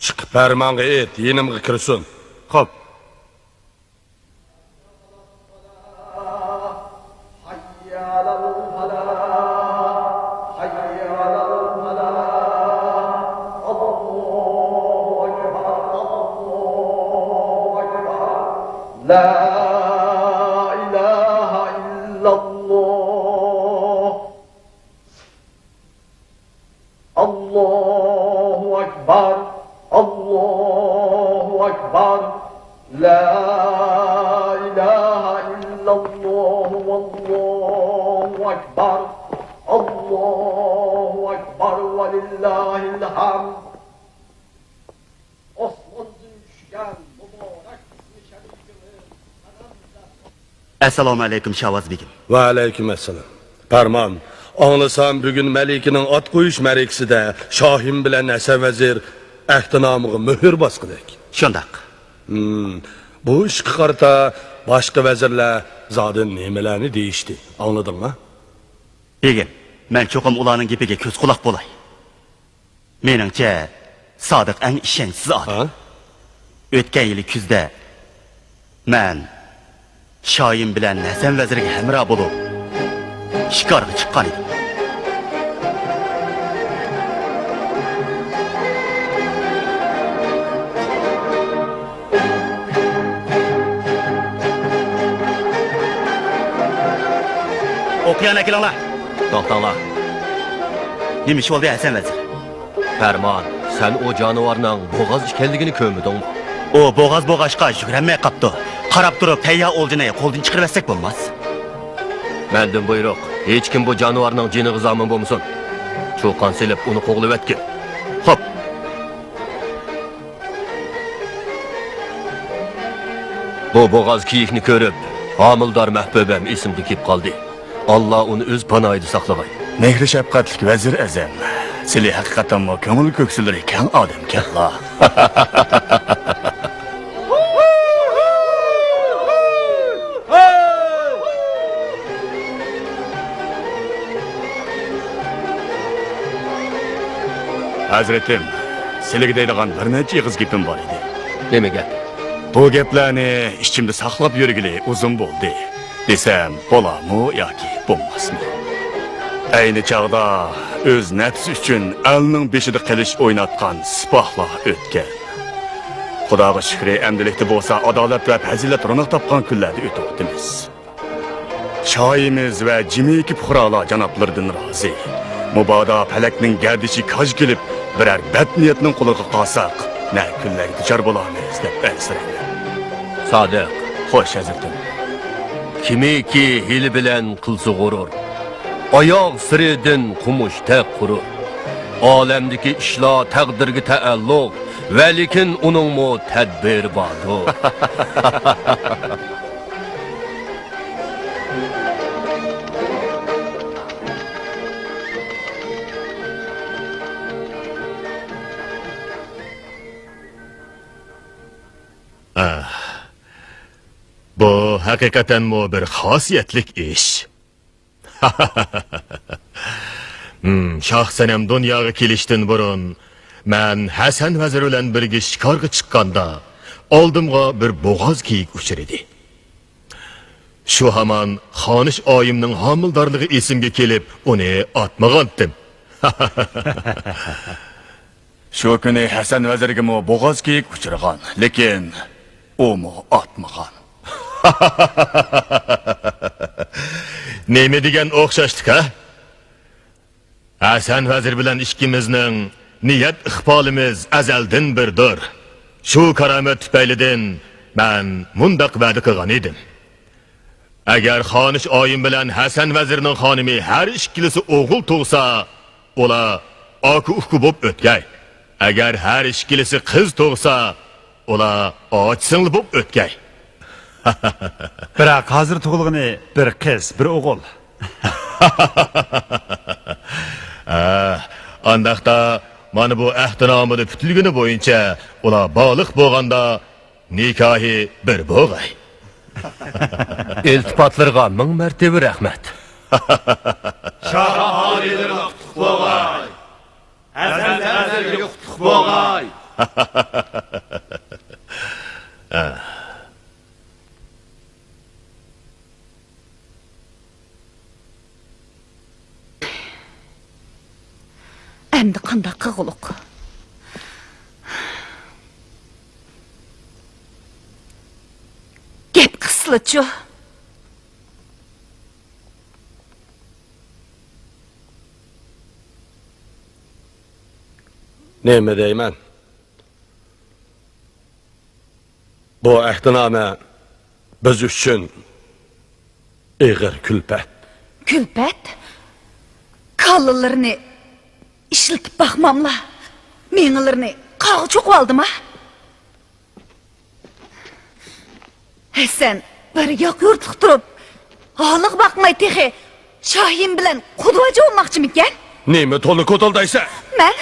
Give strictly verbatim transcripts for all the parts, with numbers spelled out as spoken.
چىقىپ پەرمانغا ئېيت، يېنىمغا كىرسۇن. خوپ. لا إله إلا الله. الله أكبر، الله أكبر، لا إله إلا الله والله أكبر، الله أكبر ولله الحمد. ئاسماندىن چۈشكەن مۇبارەك ئىسمى شەرىپىڭىز سالام بىلەن. ئەسسالامۇ ئەلەيكۇم، شاۋاز بېگىم. ۋەئەلەيكۇم ئەسسالام. پەرمان، ئاڭلىسام، بۈگۈن مەلىكىنىڭ ئات قويۇش مەرىكىسىدە شاھىم بىلەن ھەسەن ۋەزىر ئەھدىنامىغا مۆھۈر باسقۇدەك. شۇنداق. ھىم، بۇ ئىشقا قارىتا باشقا ۋەزىرلەر زادى نېمىلەرنى دېيىشتى، ئاڭلىدىڭما؟ بېگىم، مەن چوقۇم ئۇلارنىڭ گېپىگە كۆز-قۇلاق بولاي. مېنىڭچە، سادىق ئەڭ ئىشەنچسىز ئادەم. ھە؟ ئۆتكەن يىلى كۈزدە مەن شاھىم بىلەن ھەسەن ۋەزىرگە ھەمراھ بولۇپ، شىكارغا چىققان ئىدىم. ئوقيان ئەكېلىڭلار. توختاڭلار. نېمە ئىش بولدى، ھەسەن ۋەزىر؟ پەرمان، سەن ئۇ جانىۋارنىڭ بوغاز ئىكەنلىكىنى كۆرمىدىڭمۇ؟ ئۇ بوغاز بوغاشقا يۈگۈرەلمەي قاپتۇ. قاراپ تۇرۇپ تەييار ئولجىنى قولدىن چىقىرىۋەتسەك بولماس. مەندىن بۇيرۇق، ھېچكىم بۇ جانىۋارنىڭ جېنىغا زامىن بولمىسۇن. چۇقان سېلىپ ئۇنى قوغلىۋەتكىن. خوپ. بۇ بوغاز كېيىكنى كۆرۈپ، ھامىلىدار مەھبۇبەم ئېسىمگە كېلىپ قالدى. ئاللا ئۇنى ئۆز پاناھىدا ساقلىغاي. مېھرى شەپقەتلىك ۋەزىر ئەزەم، سىلى ھەقىقەتەنمۇ كۆڭۈل كۆكسىلىرى كەڭ ئادەمكەنلا. ھەزرىتىم، سىلىگە دەيدىغان بىر نەچچە ئېغىز گېپىم بار ئىدى. نېمە گەپ؟ بۇ گەپلەرنى ئىچىمدە ساقلاپ يۈرگىلى ئۇزۇن بولدى دېسەم بولارمۇ ياكى بولماسمۇ؟ ئەينى چاغدا ئۆز نەپسى ئۈچۈن ئەلنىڭ بېشىدا قىلىچ ئويناتقان سىپاھلار ئۆتكەن. خۇداغا شۈكرى، ئەمدىلىكتە بولسا ئادالەت ۋە پەزىلەت روناق تاپقان كۈنلەردە ئۆتۈۋاتىمىز. شاھىمىز ۋە جىمىكى پۇقرالار جانابلىرىدىن رازى. مۇبادا پەلەكنىڭ گەردىشى كاج كېلىپ، بىرەر بەتنىيەتنىڭ قولىغا قالساق، نە كۈنلەرگە دۇچار بولارمىز دەپ ئەنسىرەيمەن. سادىق. خوش، ھەزرىتىم. كىمكى ھىيلە بىلەن قىلسا غۇرۇر، ئاياغ سىرىدىن قومۇشتەك قۇرۇر. ئالەمدىكى ئىشلار تەقدىرگە تەئەللۇق، ۋەلىكىن ئۇنىڭمۇ تەدبىرى باردۇر. ئاھ، بۇ ھەقىقەتەنمۇ بىر خاسىيەتلىك ئىش. ھىم، شاھ سەنەم دۇنياغا كېلىشتىن بۇرۇن، مەن ھەسەن ۋەزىر بىلەن بىرگە شىكارغا چىققاندا، ئالدىمغا بىر بوغاز كېيىك ئۇچرىدى. شۇ ھامان خانىش ئايىمنىڭ ھامىلىدارلىقى ئېسىمگە كېلىپ، ئۇنى ئاتمىغانتىم. شۇ كۈنى ھەسەن ۋەزىرگىمۇ بوغاز كېيىك ئۇچرىغان، لېكىن ئۇمۇ ئاتمىغان. نېمە دېگەن ئوخشاشلىق، ھە؟ ھەسەن ۋەزىر بىلەن ئىككىمىزنىڭ نىيەت ئىقبالىمىز ئەزەلدىن بىردۇر. شۇ كارامەت تۈپەيلىدىن مەن مۇنداق ۋەدە قىلغان ئىدىم. ئەگەر خانىش ئايىم بىلەن ھەسەن ۋەزىرنىڭ خانىمى ھەر ئىككىلىسى ئوغۇل تۇغسا، ئۇلار ئاكا-ئۇكا بوپ ئۆتكەي. ئەگەر ھەر ئىككىلىسى قىز تۇغسا، ئۇلار ئاچا-سىڭلى بوپ ئۆتكەي. بىراق ھازىر تۇغۇلغىنى بىر قىز، بىر ئوغۇل. ھە، ئانداقتا مانا بۇ ئەھدىنامىدا پۈتۈلگىنى بويىچە ئۇلار بالىق بولغاندا نىكاھى بىر بولغاي. ئىلتىپاتلىرىغا مىڭ مەرتىۋە رەھمەت. شاھ ئاھالىلىرىغا قۇتلۇق بولغاي. ھەسەن ۋەزىرگە قۇتلۇق بولغاي. ئەمدى قانداق قىلغۇلۇق؟ گەپ قىلسىلىچۇ. نېمە دەيمەن؟ بۇ ئەھدىنامە بىز ئۈچۈن ئېغىر كۈلپەت. كۈلپەت؟ كاللىلىرىنى ئىشلىتىپ باقماملا، مېڭىلىرىنى قاغا چوقۇۋالدىما؟ ھەسەن بىر ياق يۇرتلۇق تۇرۇپ، ھالىغا باقماي تېخى شاھىم بىلەن قۇدىۋاجا بولماقچىمىكەن؟ نېمە تولا كوتۇلدايسەن؟ مەن؟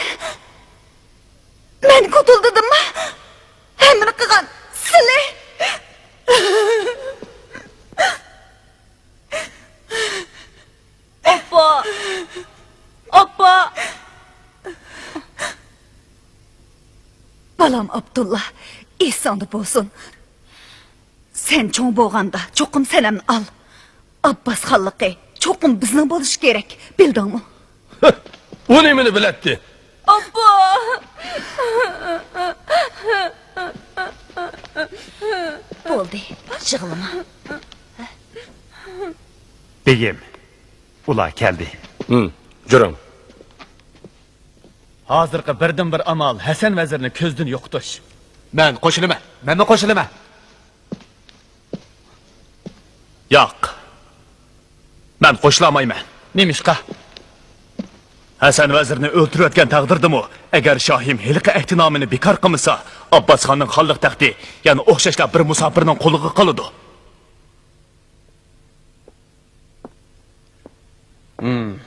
مەن كوتۇلدىدىمما؟ ھەممىنى قىلغان سىلى! ئاپا! ئاپا! بالام ئابدۇللا، ئېسىڭدە بولسۇن. سەن چوڭ بولغاندا چوقۇم سەنەمنى ئال. ئابباس خانلىقى چوقۇم بىزنىڭ بولۇشى كېرەك، بىلدىڭمۇ؟ ئۇ نېمىنى بىلەتتى؟ ئاپا! بولدى، يىغلىما. بېگىم، ئۇلار كەلدى. ھىم، جۈرۈڭ. ھازىرقى بىردىنبىر ئامال ھەسەن ۋەزىرنى كۆزدىن يوقىتىش. مەن قوشۇلىمەن. مەنمۇ قوشۇلىمەن. ياق. مەن قوشۇلالمايمەن. نېمىشقا؟ ھەسەن ۋەزىرنى ئۆلتۈرۈۋەتكەن تەقدىردىمۇ، ئەگەر شاھىم ھېلىقى ئەھدىنامىنى بىكار قىلمىسا، ئابباس خاننىڭ خانلىق تەختى يەنە ئوخشاشلا بىر مۇساپىرنىڭ قولىغا قالىدۇ. ھىم.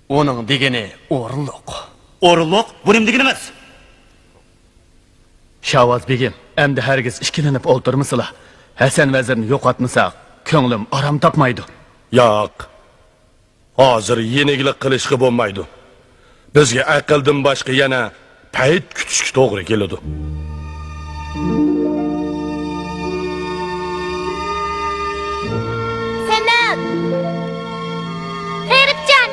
ئۇنىڭ دېگىنى ئورۇنلۇق. ئورۇنلۇق؟ بۇ نېمە دېگىنىڭىز؟ شاۋاز بېگىم، ئەمدى ھەرگىز ئىككىلىنىپ ئولتۇرمىسىلا. ھەسەن ۋەزىرنى يوقاتمىساق، كۆڭلۈم ئارام تاپمايدۇ. ياق. ھازىر يېنىكلىك قىلىشقا بولمايدۇ. بىزگە ئەقىلدىن باشقا يەنە پەيت كۈتۈشكە توغرا كېلىدۇ. سەمەت! غېرىبجان!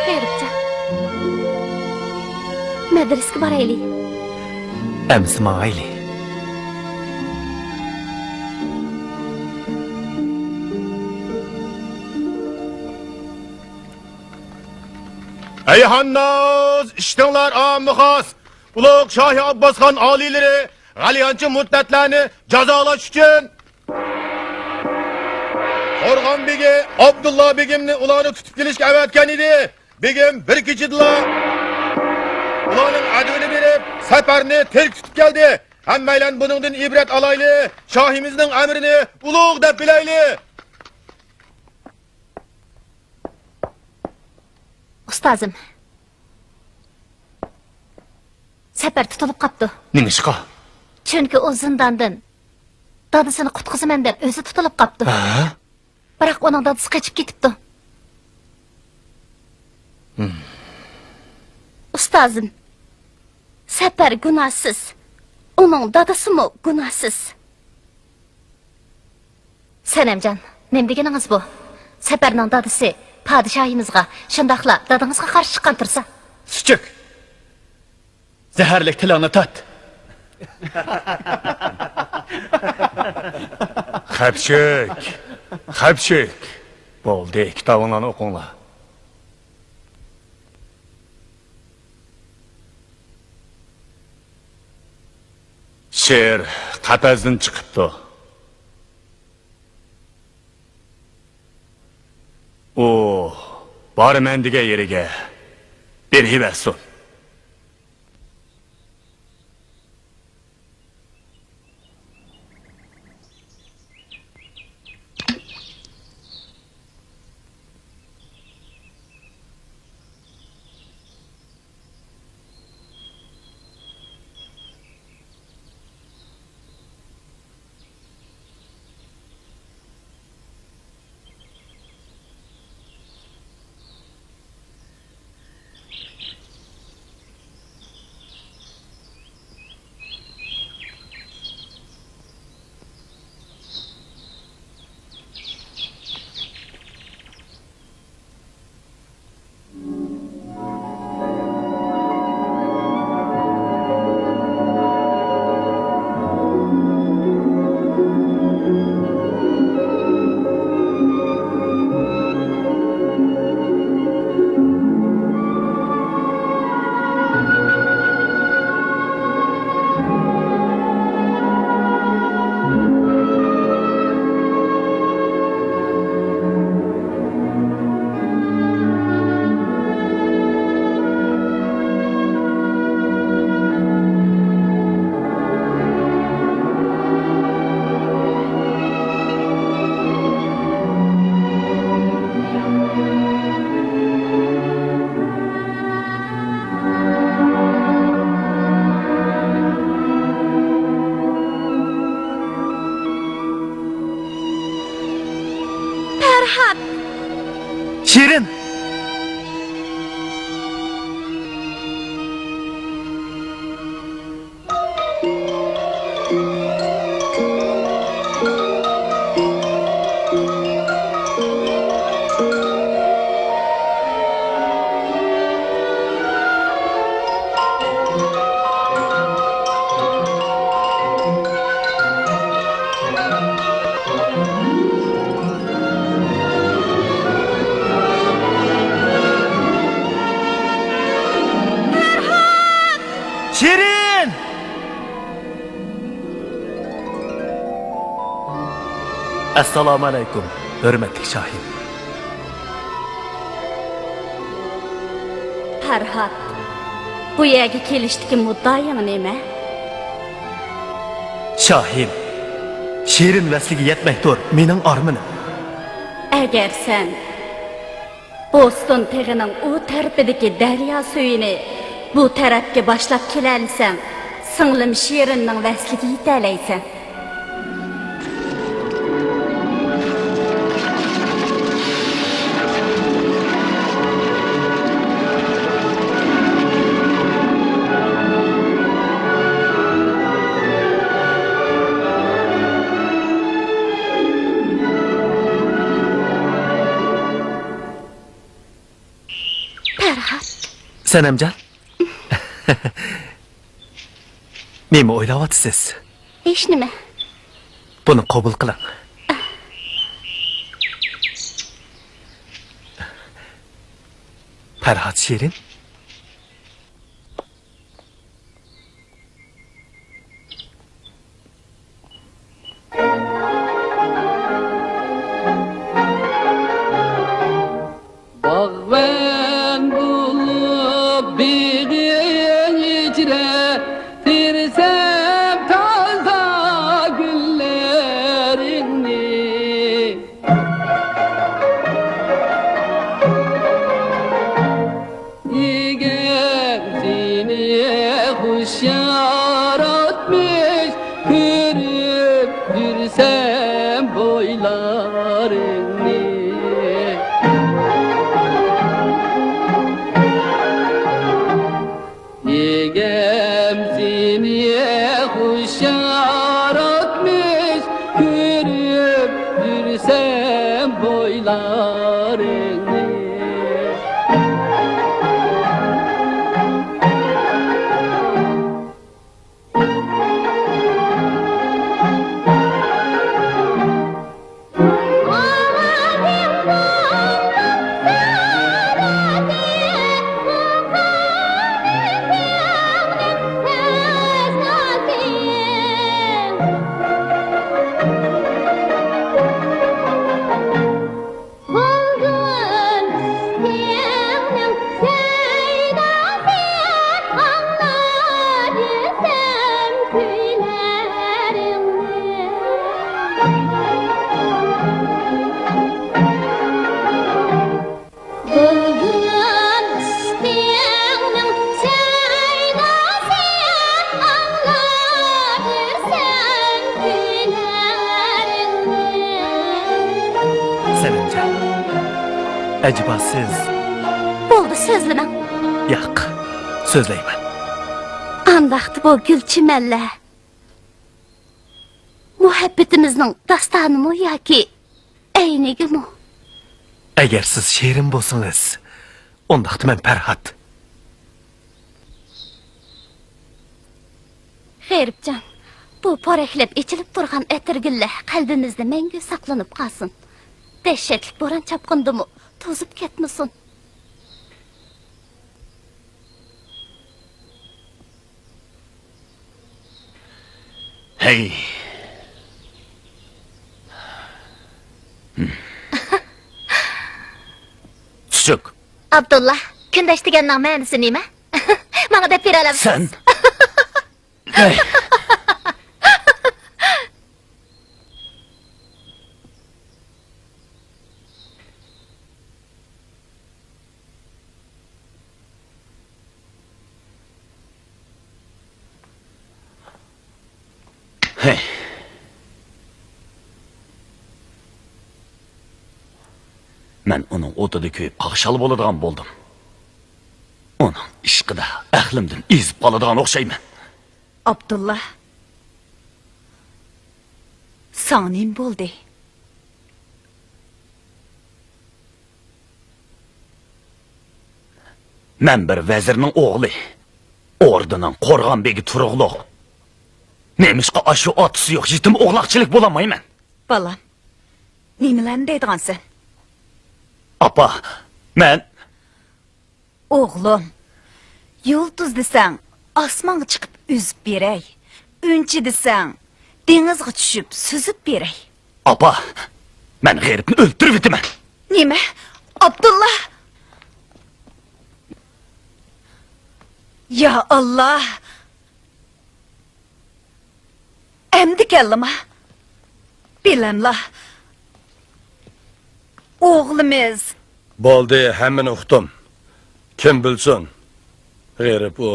غېرىبجان، مەدرىسىگە بارايلى. ئەمىسە ماڭايلى. ئەي ھانناز، ئىشتىڭلار ئاممىخاس! ئۇلۇغ شاھى ئابباسخان ئالىيلىرى غەلىيانچى مۇرتەتلەرنى جازالاش ئۈچۈن قورغان بېگى ئابدۇللا بېگىمنى ئۇلارنى تۇتۇپ كېلىشكە ئەۋەتكەن ئىدى. بېگىم بىر كېچىدىلا ئۇلارنىڭ ئەدىۋىنى بېرىپ، سەپەرنى تىرىك تۇتۇپ كەلدى. ھەممەيلەن بۇنىڭدىن ئىبرەت ئالايلى. شاھىمىزنىڭ ئەمرىنى ئۇلۇغ دەپ بىلەيلى. ئۇستازىم، سەپەر تۇتۇلۇپ قاپتۇ. نېمىشقا؟ چۈنكى ئۇ زىنداندىن دادىسىنى قۇتقۇزىمەن دەپ ئۆزى تۇتۇلۇپ قاپتۇ. ھە؟ بىراق ئۇنىڭ دادىسى قېچىپ كېتىپتۇ. ھىم. ئۇستازىم، سەپەر گۇناھسىز، ئۇنىڭ دادىسىمۇ گۇناھسىز. سەنەمجان، نېمە دېگىنىڭىز بۇ؟ سەپەرنىڭ دادىسى پادىشاھىمىزغا، شۇنداقلا دادىڭىزغا قارشى چىققان تۇرسا. سۈتچۈك! زەھەرلىك تىلىڭنى تارت! خەپچۈك! خەپچۈك! بولدى، كىتابىڭلارنى ئوقۇڭلار. شىر قەپەستىن چىقىپتۇ. ئۇ بارىمەن دېگەن يېرىگە بېرىۋەرسۇن. پەرھات! شېرىن! شېرىن! ئەسسالامۇئەلەيكۇم، ھۆرمەتلىك شاھىم. پەرھات، بۇ يەرگە كېلىشتىكى مۇددىئايىڭ نېمە؟ شاھىم، شېرىن ۋەسلىگە يەتمەكتۇر مېنىڭ ئارمىنىم. ئەگەر سەن بوستون تېغىنىڭ ئۇ تەرىپىدىكى دەريا سۈيىنى بۇ تەرەپكە باشلاپ كېلەلىسەڭ، سىڭلىم شېرىننىڭ ۋەسلىگە يېتەلەيسەن. پەرھات. سەنەمجان. نېمە ئويلاۋاتىسىز؟ ھېچنېمە. بۇنى قوبۇل قىلىڭ. پەرھات شېرىن. ياراتمىش، كۆرۈپ يۈرسەم بويلارىڭنى. ئىگەم سېنى خۇش ياراتمىش، كۆرۈپ يۈرسەم بويلارىڭنى. بولدۇم سېنىڭ سەيداسى، ئاڭلار ئىسەم كۈيلىرىڭنى. بولدۇم ئىشقىڭنىڭ سەيداسى، ئاڭلار ئىسەم كۈيلىرىڭنى. سەنەمجان، ئەجەبا سىز. بولدى، سۆزلىمەڭ. ياق، سۆزلەيمەن. ئانداقتا بۇ گۈل چىمەنلەر مۇھەببىتىمىزنىڭ داستانىمۇ ياكى ئەينىگىمۇ؟ ئەگەر سىز شېرىن بولسىڭىز، ئۇنداقتا مەن پەرھات. غېرىبجان، بۇ پورەكلەپ ئېچىلىپ تۇرغان ئەتىرگۈللەر قەلبىمىزدە مەڭگۈ ساقلىنىپ قالسۇن. دەھشەتلىك بوران-چاپقۇندىمۇ توزۇپ كەتمىسۇن. ھەي. چۈچۈك. ئابدۇللا، كۈندەش دېگەننىڭ مەنىسى نېمە؟ ماڭا دەپ بېرەلەمسىز؟ سەن. ھەي. ھەي. مەن ئۇنىڭ ئوتىدا كۆيۈپ قاقشال بولىدىغان بولدۇم. ئۇنىڭ ئىشقىدا ئەقلىمدىن ئېزىپ قالىدىغان ئوخشايمەن. ئابدۇللا، ساڭا نېمە بولدى؟ مەن بىر ۋەزىرنىڭ ئوغلى. ئوردىنىڭ قورغان بېگى تۇرۇقلۇق. نېمىشقا ئاشۇ ئاتىسى يوق يېتىم ئوغلاقچىلىك بولالمايمەن؟ بالام، نېمىلەرنى دەيدىغانسەن؟ ئاپا، مەن ئوغلۇم، يۇلتۇز دېسەڭ، ئاسمانغا چىقىپ ئۈزۈپ بېرەي. ئۈنچە دېسەڭ، دېڭىزغا چۈشۈپ سۈزۈپ بېرەي. ئاپا، مەن غېرىبنى ئۆلتۈرۈۋېتىمەن. نېمە؟ ئابدۇللا! يا ئاللا! ئەمدى كەلدىما؟ بىلەملا. ئوغلىمىز. بولدى، ھەممىنى ئۇقتۇم. كىم بىلسۇن؟ غېرىب ئۇ.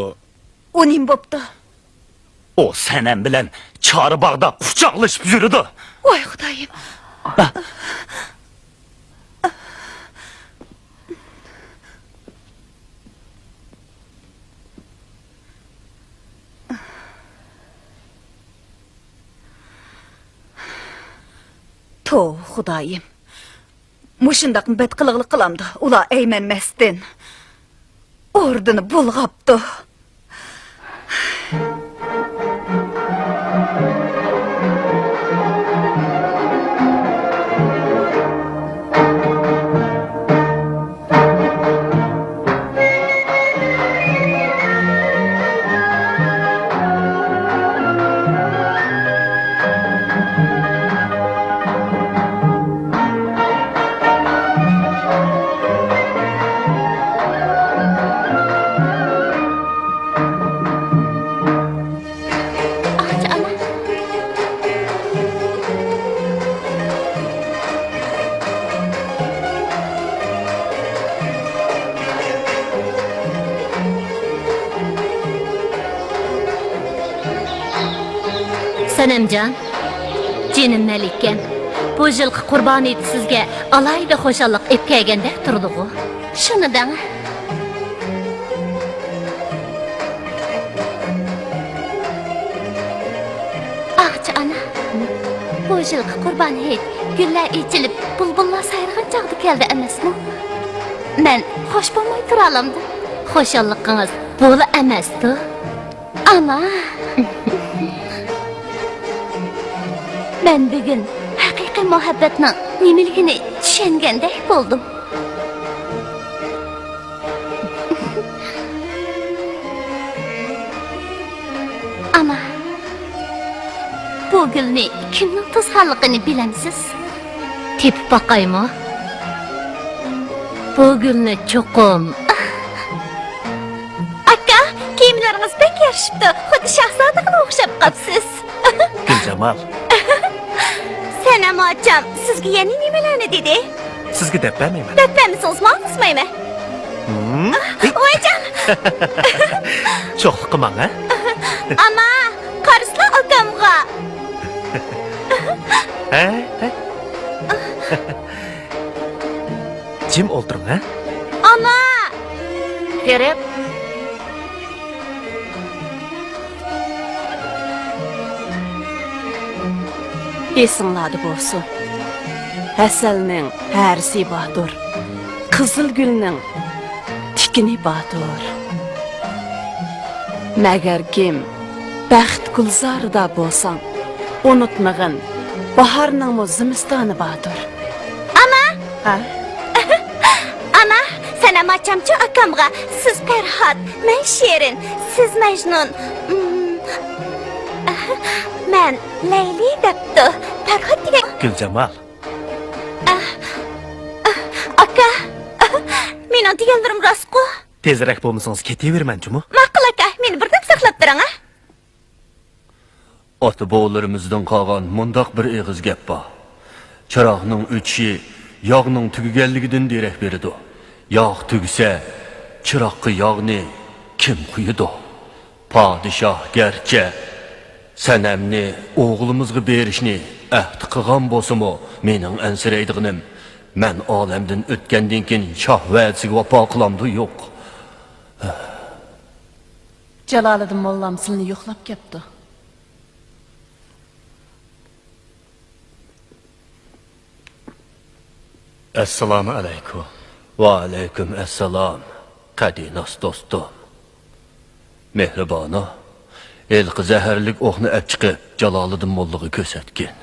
ئۇ نېمە بوپتۇ؟ ئۇ سەنەم بىلەن چارباغدا قۇچاقلىشىپ يۈرىدۇ. ۋاي خۇدايىم. ھە؟ توۋا خۇدايىم. مۇشۇنداقمۇ بەتقىلىقلىق قىلامدۇ؟ ئۇلار ئەيمەنمەستىن ئوردىنى بۇلغاپتۇ. سەنەمجان، جېنىم مەلىكەم، بۇ يىلقى قۇربان ھېيت سىزگە ئالاھىدە خۇشاللىق ئېلىپ كەلگەندەك تۇرىدىغۇ؟ شۇنى دەڭ. ئاغىچى ئانا، بۇ يىلقى قۇربان ھېيت گۈللەر ئېچىلىپ، بۇلبۇللار سايرىغان چاغدا كەلدى ئەمەسمۇ؟ مەن خوش بولماي تۇرالامدىم. خۇشاللىقىڭىز بۇلا ئەمەستۇ؟ ئانا! مەن بۈگۈن ھەقىقىي مۇھەببەتنىڭ نېمىلىكىنى چۈشەنگەندەك بولدۇم. ئانا، بۇ گۈلنى كىمنىڭ توسقانلىقىنى بىلەمسىز؟ تېپىپ باقايمۇ؟ بۇ گۈلنى چوقۇم. ئاكا، كىيىملىرىڭىز بەك يارىشىپتۇ، خۇددى شاھزادىغىلا ئوخشاپ قاپسىز. گۈلجامال. سەنەم ئاچام سىزگە يەنە نېمىلەرنى دېدى؟ سىزگە دەپ بەرمەيمەن. دەپ بەرمىسىڭىز ماڭا قىزمايمەن. ھىم؟ ۋايجان! شوخلۇق قىلماڭ، ھە؟ ئانا، قارىسىلا ئاكامغا. ھە؟ ھە؟ جىم ئولتۇرۇڭ، ھە؟ ئانا! كىرىپ. ئېسىڭلاردا بولسۇن، ھەسەلنىڭ ھەرىسى باتۇر، قىزىل گۈلنىڭ تىكىنى باتۇر. مەگەر كىم بەخت گۈلزارىدا بولساڭ، ئۇنتۇمىغىن باھارنىڭمۇ زىمىستانى باتۇر. ئانا! ھە؟ ئانا، سەنەم ئاچامچۇ ئاكامغا، سىز پەرھات، مەن شېرىن، سىز مەجنۇن، مەن لەيلى دەپتۇ. پەرھات دېگەن. گۈلجامال. ئاكا، مېنىڭ دېگەنلىرىم راستقۇ؟ تېزرەك بولمىسىڭىز كېتىۋېرىمەن جۇمۇ. ماقۇل ئاكا، مېنى بىر دەم ساقلاپ بېرىڭ، ھە؟ ئاتا-بوۋىلىرىمىزدىن قالغان مۇنداق بىر ئېغىز گەپ بار، «چىراغنىڭ ئۆچۈشى ياغنىڭ تۈگىگەنلىكىدىن دېرەك بېرىدۇ. ياغ تۈگىسە، چىراغقا ياغنى كىم قويىدۇ؟» پادىشاھ گەرچە سەنەمنى ئوغلىمىزغا بېرىشنى ئەھدى قىلغان بولسىمۇ، مېنىڭ ئەنسىرەيدىغىنىم، مەن ئالەمدىن ئۆتكەندىن كېيىن شاھ ۋەدىسىگە ۋاپا قىلامدۇ يوق. جالالىدىن موللام سىلىنى يوقلاپ كەپتۇ. ئەسسالامۇ ئەلەيكۇم. ۋەئەلەيكۇم ئەسسالام، قەدىناس دوستۇم. مېھرىبانۇ، ھېلىقى زەھەرلىك ئوقنى ئەپ چىقىپ، جالالىدىن موللىغا كۆرسەتكىن.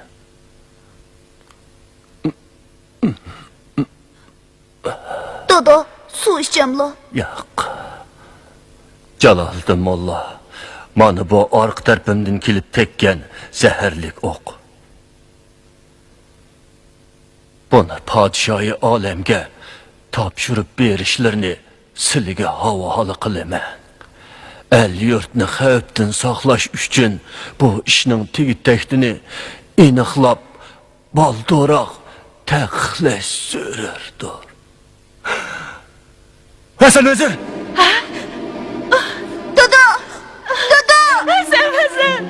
دادا، سۇ ئىچەملا؟ ياق. جالالىدىن موللا، مانا بۇ ئارقا تەرىپىمدىن كېلىپ تەگكەن زەھەرلىك ئوق. بۇنى پادىشاھى ئالەمگە تاپشۇرۇپ بېرىشلىرىنى سىلىگە ھاۋالە قىلىمەن. ئەل-يۇرتنى خەۋپتىن ساقلاش ئۈچۈن بۇ ئىشنىڭ تېگى-تەكتىنى ئېنىقلاپ، بالدۇرراق تەقىقلەش زۆرۈردۇر. ھەسەن ۋەزىر! ھە؟ دادا! دادا! ھەسەن ۋەزىر!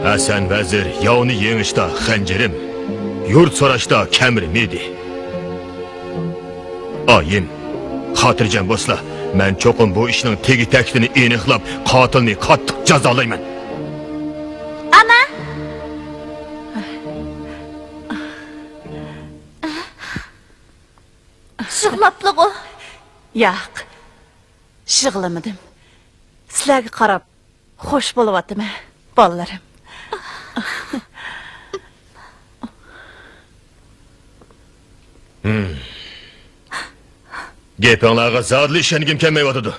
ھەسەن ۋەزىر ياۋنى يېڭىشتا خەنجىرىم، يۇرت سوراشتا كەمىرىم ئىدى. ئايىم، خاتىرجەم بولسىلا، مەن چوقۇم بۇ ئىشنىڭ تېگى-تەكتىنى ئېنىقلاپ، قاتىلنى قاتتىق جازالايمەن. ئانا! يىغلاپلىغۇ؟ ياق، يىغلىمىدىم. سىلەرگە قاراپ خوش بولۇۋاتىمەن، بالىلىرىم. ھىم. گېپىڭلارغا زادىلا ئىشەنگۈم كەلمەيۋاتىدۇ.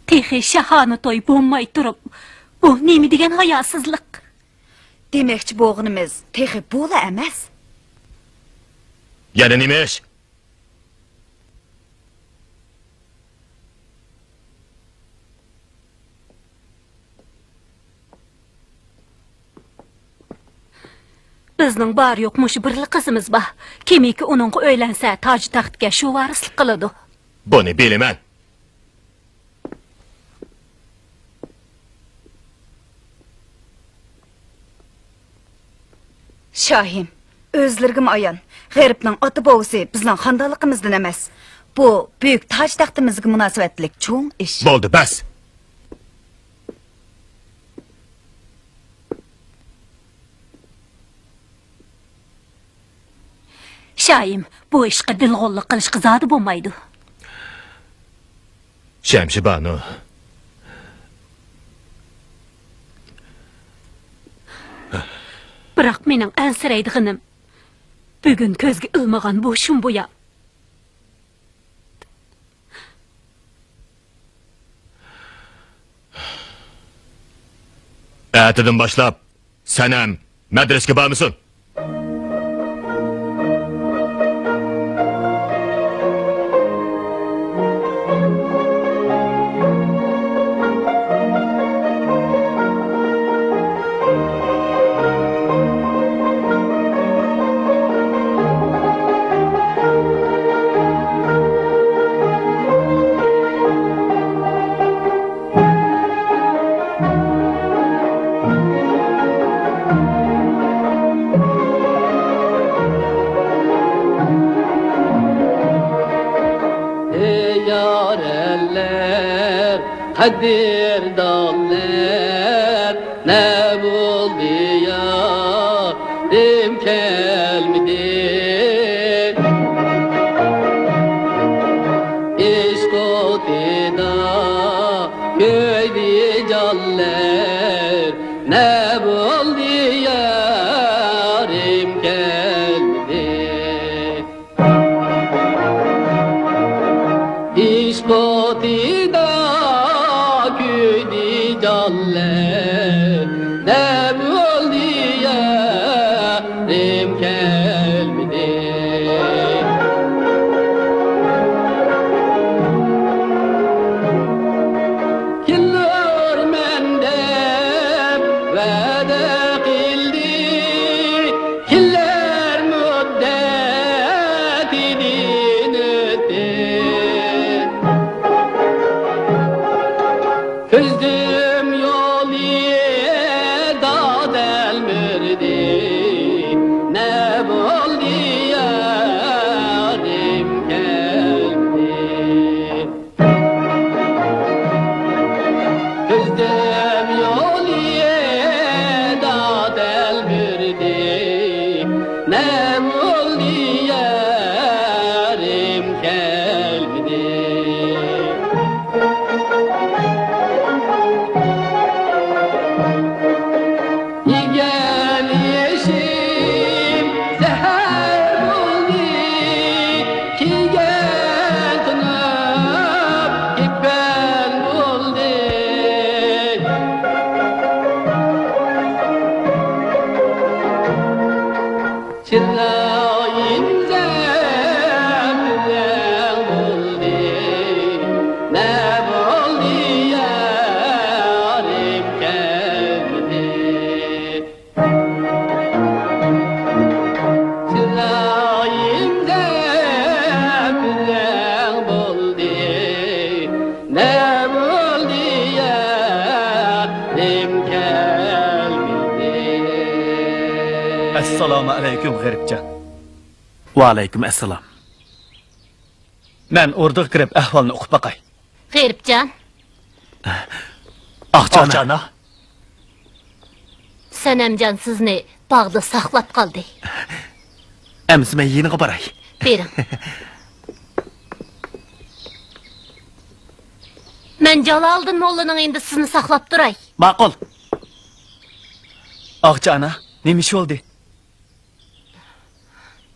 تېخى شاھانە توي بولماي تۇرۇپ، بۇ نېمە دېگەن ھاياسىزلىق؟ دېمەكچى بولغىنىمىز تېخى بۇلا ئەمەس. يەنە نېمە ئىش؟ بىزنىڭ بار-يوق مۇشۇ بىرلا قىزىمىز بار. كىمكى ئۇنىڭغا ئۆيلەنسە، تاج-تەختكە شۇ ۋارىسلىق قىلىدۇ. بۇنى بىلىمەن. شاھىم، ئۆزلىرىگىمۇ ئايان، غېرىبنىڭ ئاتا-بوۋىسى بىزنىڭ خاندانلىقىمىزدىن ئەمەس. بۇ بۈيۈك تاج-تەختىمىزگە مۇناسىۋەتلىك چوڭ ئىش. بولدى، بەس! شاھىم، بۇ ئىشقا دىلغۇللۇق قىلىشقا زادى بولمايدۇ. شەمشىبانۇ. بىراق مېنىڭ ئەنسىرەيدىغىنىم، بۈگۈن كۆزگە ئىلمىغان بۇ شۇمبۇيا. ئەتىدىن باشلاپ سەنەم مەدرىسىگە بارمىسۇن. ئەي يارەنلەر، قەدىردانلار، نە بولدى يارىم كەلمىدى؟ ئىشق ئوتىدا كۆيدى جانلار، نە بولدى يارىم كەلمىدى؟ ئىشق ئوتىدا كۆيدى جانلار، نە بولدى يارىم كەلمىدى؟ كېلەرمەن دەپ ۋەدە قىلدى، كېلەر مۇددىتىدىن ئۆتتى. كۆزۈم يولىدا تەلمۈردى، نە بولدى يارىم كەلمىدى؟ كۆزۈم يولىدا تەلمۈردى، نە بولدى يارىم كەلمىدى؟ يېگەن ئېشىم زەھەر بولدى، كىيگەن تونۇم كېپەن بولدى. چىرايىم زەپىرەڭ بولدى، نە بولدى يارىم كەلمىدى؟ چىرايىم زەپىرەڭ بولدى، نە بولدى يارىم كەلمىدى؟ ئەسسالامۇ ئەلەيكۇم، غېرىبجان. ۋەئەلەيكۇم ئەسسالام. مەن ئوردىغا كىرىپ ئەھۋالنى ئۇقۇپ باقاي. غېرىبجان. ئاغىچى ئانا. ئاغىچى ئانا. سەنەمجان سىزنى باغدا ساقلاپ قالدى. ئەمسە مەن يېنىغا باراي. بېرىڭ. مەن جالالىدىن موللىنىڭ يېنىدا سىزنى ساقلاپ تۇراي. ماقۇل. ئاغىچى ئانا، نېمە ئىش بولدى؟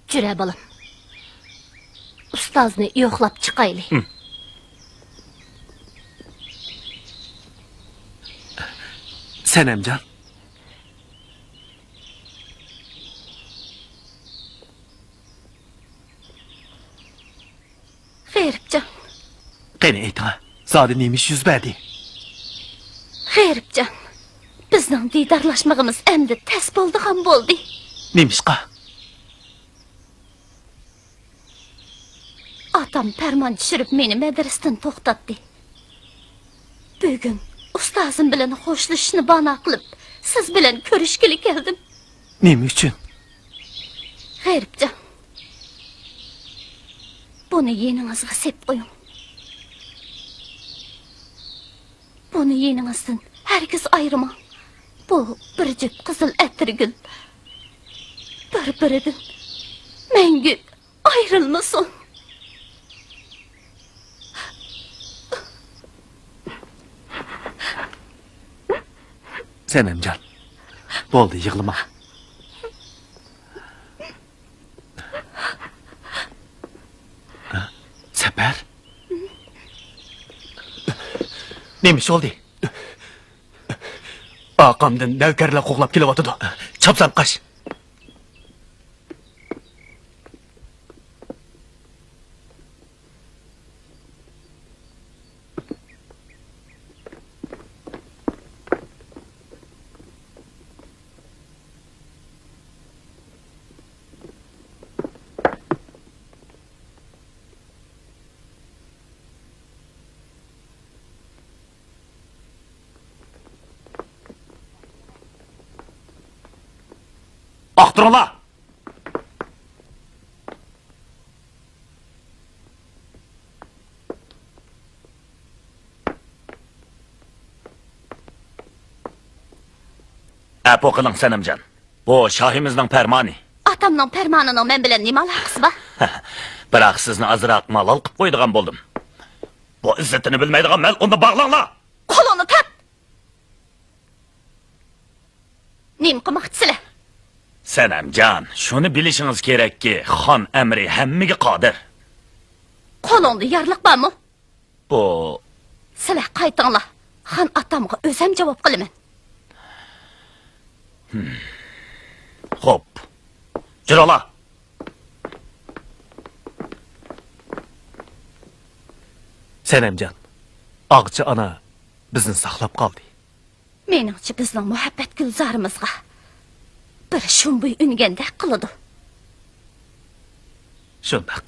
جۈرە بالام. ئۇستازنى يوقلاپ چىقايلى. ھىم. سەنەمجان. غېرىبجان. قېنى ئېيتىڭا، زادى نېمە ئىش يۈز بەردى؟ غېرىبجان، بىزنىڭ دىدارلاشمىغىمىز ئەمدى تەس بولىدىغان بولدى. نېمىشقا؟ ئاتام پەرمان چۈشۈرۈپ مېنى مەدرىسىدىن توختاتتى. بۈگۈن ئۇستازىم بىلەن خوشلىشىشنى بانا قىلىپ، سىز بىلەن كۆرۈشكىلى كەلدىم. نېمە ئۈچۈن؟ غېرىبجان، بۇنى يېنىڭىزغا سېپ قويۇڭ. بۇنى يېنىڭىزدىن ھەرگىز ئايرىماڭ. بۇ بىر جۈپ قىزىل ئەتىرگۈل بىر-بىرىدىن مەڭگۈ ئايرىلمىسۇن. سەنەمجان، بولدى، يىغلىما. سەپەر؟ نېمە ئىش بولدى؟ ئارقامدىن نەۋكەرلەر قوغلاپ كېلىۋاتىدۇ. چاپسان قاچ! ئاختۇرۇڭلار! ئەپۇ قىلىڭ، سەنەمجان. بۇ شاھىمىزنىڭ پەرمانى. ئاتامنىڭ پەرمانىنىڭ مەن بىلەن نېمە ئالاقىسى بار؟ بىراق سىزنى ئازراق مالال قىلىپ قويىدىغان بولدۇم. بۇ ئىززىتىنى بىلمەيدىغان مەلئۇننى باغلاڭلار! قولۇڭنى تارت! نېمە قىلماقچىسىلەر؟ سەنەمجان، شۇنى بىلىشىڭىز كېرەككى، خان ئەمرى ھەممىگە قادىر. قولۇڭدا يارلىق بارمۇ؟ بۇ. سىلەر قايتىڭلار. خان ئاتامغا ئۆزۈم جاۋاب قىلىمەن. خوپ. جۈرۈڭلار. سەنەمجان، ئاغىچى ئانا بىزنى ساقلاپ قالدى. مېنىڭچە، بىزنىڭ مۇھەببەت گۈلزارىمىزغا بىر شۇمبۇي ئۈنگەندەك قىلىدۇ. شۇنداق.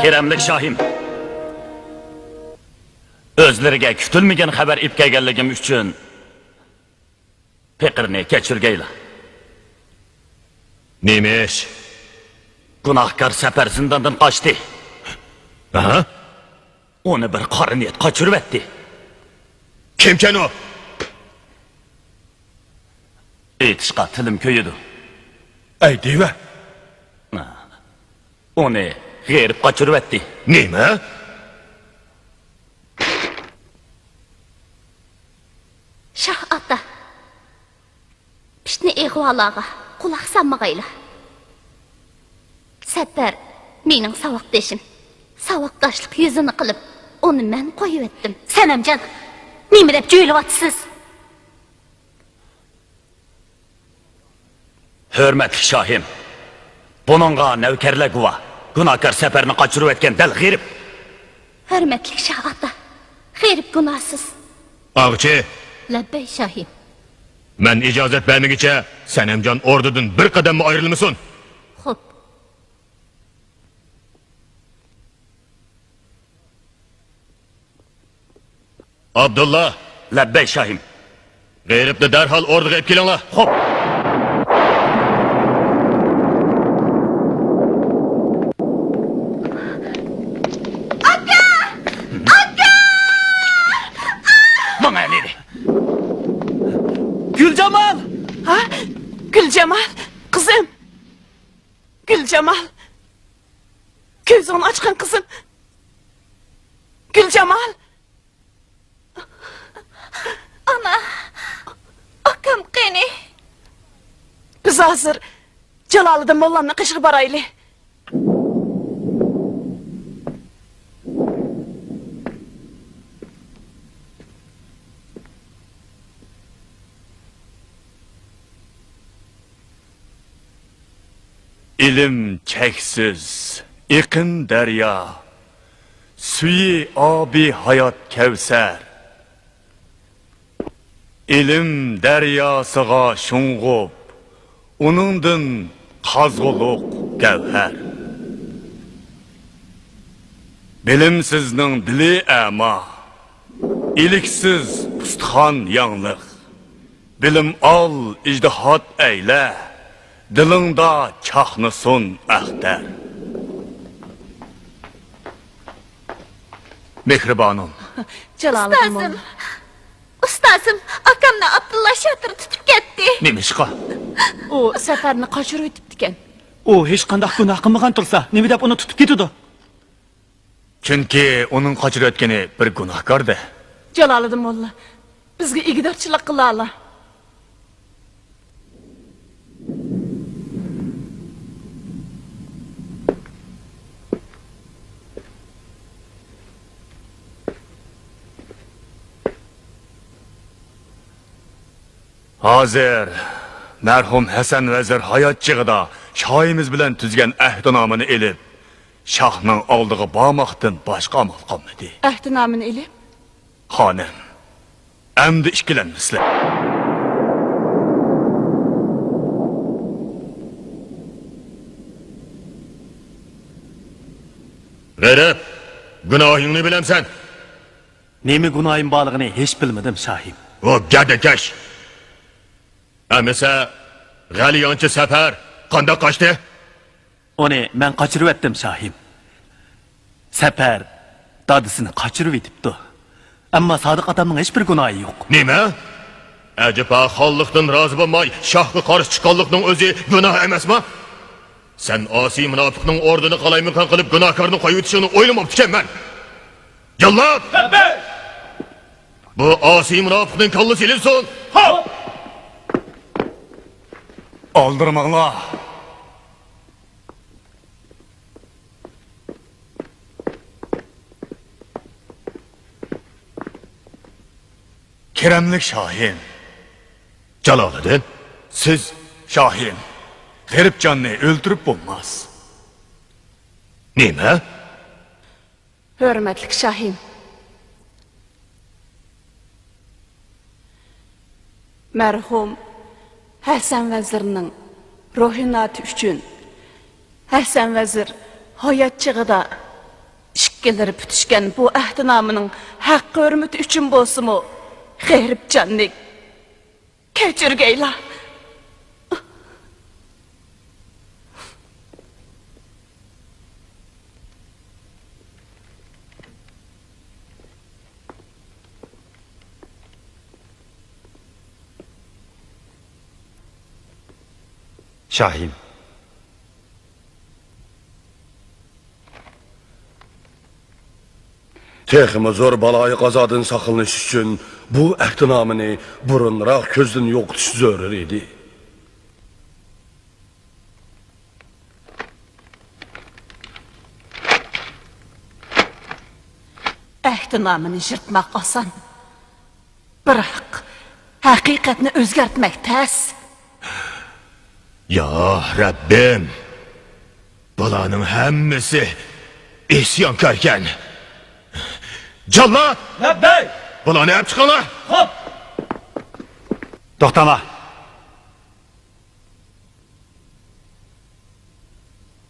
كېرەملىك شاھىم، ئۆزلىرىگە كۈتۈلمىگەن خەۋەر ئېلىپ كەلگەنلىكىم ئۈچۈن پېقىرنى كەچۈرگەيلا. نېمە ئىش؟ گۇناھكار سەپەر زىنداندىن قاچتى. ئاھا. ئۇنى بىر قارا نىيەت قاچۇرۇۋەتتى. كىمكەن ئۇ؟ ئېيتىشقا تىلىم كۆيىدۇ. ئەي دېۋە! ئۇنى غېرىب قاچۇرۇۋەتتى. نېمە؟ شاھ ئاتا، پىتنە ئىغۋالارغا قۇلاق سالمىغايلا. سەپەر مېنىڭ ساۋاقدىشىم. ساۋاقداشلىق يۈزىنى قىلىپ، ئۇنى مەن قويۇۋەتتىم. سەنەمجان، نېمە دەپ جۆيلۈۋاتىسىز؟ ھۆرمەتلىك شاھىم، بۇنىڭغا نەۋكەرلەر گۇۋاھ. گۇناھكار سەپەرنى قاچۇرۇۋەتكەن دەل غېرىب. ھۆرمەتلىك شاھ ئاتا، غېرىب گۇناھسىز. ئاغىچى! لەببەي شاھىم. مەن ئىجازەت بەرمىگۈچە سەنەمجان ئوردىدىن بىر قەدەممۇ ئايرىلمىسۇن. خوپ. ئابدۇللا! لەببەي شاھىم. غېرىبنى دەرھال ئوردىغا ئېلىپ كېلىڭلار. خوپ. ئاكا! ئاكا! ماڭا ئەمەلىي. گۈلجامال! ھە؟ گۈلجامال، قىزىم! گۈلجامال! كۆزۈڭنى ئاچقىن، قىزىم! گۈلجامال! ئانا، ئاكام قېنى؟ بىز ھازىر جالالىدىن موللامنىڭ قېشىغا بارايلى. ئىلىم چەكسىز، ئېقىن دەريا، سۈيى ئابى ھايات كەۋسەر. ئىلىم دەرياسىغا شۇڭغۇپ، ئۇنىڭدىن قازغۇلۇق گەۋھەر. بىلىمسىزنىڭ دىلى ئەما، ئىلىكسىز ئۇستىخان ياڭلىق. بىلىم ئال، ئىجتىھات ئەيلە، دىلىڭدا چاقنىسۇن ئەختەر. مېھرىبانۇم. جالالىدىن ئۇستازىم، موللا. ئۇستازىم، ئاكامنى ئابدۇللا شاتۇر تۇتۇپ كەتتى. نېمىشقا؟ ئۇ سەپەرنى قاچۇرۇۋېتىپتىكەن. ئۇ ھېچقانداق گۇناھ قىلمىغان تۇرسا، نېمە دەپ ئۇنى تۇتۇپ كېتىدۇ؟ چۈنكى ئۇنىڭ قاچۇرۇۋەتكىنى بىر گۇناھكار-دە. جالالىدىن موللا، بىزگە ئىگىدارچىلىق قىلالا. ھازىر مەرھۇم ھەسەن ۋەزىر ھايات چېغىدا شاھىمىز بىلەن تۈزگەن ئەھدىنامىنى ئېلىپ، شاھنىڭ ئالدىغا بارماقتىن باشقا ئامال قالمىدى. ئەھدىنامىنى ئېلىپ؟ خانىم، ئەمدى ئىككىلەنمىسىلەر. غېرىب، گۇناھىڭنى بىلەمسەن؟ نېمە گۇناھىم بارلىقىنى ھېچ بىلمىدىم، شاھىم. ئۇ گەدىكەش! ئەمىسە، غەلىيانچى سەپەر قانداق قاچتى؟ ئۇنى مەن قاچۇرۇۋەتتىم، شاھىم. سەپەر دادىسىنى قاچۇرۇۋېتىپتۇ. ئەمما سادىق ئاتامنىڭ ھېچبىر گۇناھى يوق. نېمە؟ ئەجەبا، خانلىقتىن رازى بولماي شاھقا قارشى چىققانلىقنىڭ ئۆزى گۇناھ ئەمەسما؟ سەن ئاسىي مۇناپىقنىڭ ئوردىنى قالايمىقان قىلىپ، گۇناھكارنى قويۇۋېتىشىڭنى ئويلىماپتىكەنمەن. جاللات! بۇ ئاسىي مۇناپىقنىڭ كاللىسى ئېلىنسۇن! ئالدىرىماڭلار! كېرەملىك شاھىم. جالالىدىن. سىز، شاھىم، غېرىبجاننى ئۆلتۈرۈپ بولماس. نېمە؟ ھۆرمەتلىك شاھىم، مەرھۇم ھەسەن ۋەزىرنىڭ روھىناتى ئۈچۈن، ھەسەن ۋەزىر ھايات چېغىدا ئىككىلىرى پۈتۈشكەن بۇ ئەھدىنامىنىڭ ھەققى-ھۆرمىتى ئۈچۈن بولسىمۇ، غېرىبجاننى كەچۈرگەيلا. شاھىم. تېخىمۇ زور بالايىقازادىن ساقلىنىش ئۈچۈن بۇ ئەھدىنامىنى بۇرۇنراق كۆزدىن يوقىتىش زۆرۈر ئىدى. ئەھدىنامىنى يىرتماق ئاسان، بىراق ھەقىقەتنى ئۆزگەرتمەك تەس. يا رەببىم! بۇلارنىڭ ھەممىسى ئىسيانكاركەن. جاللات! لەببەي! بۇلارنى ئەپ چىقىڭلار! خوپ! توختاڭلار!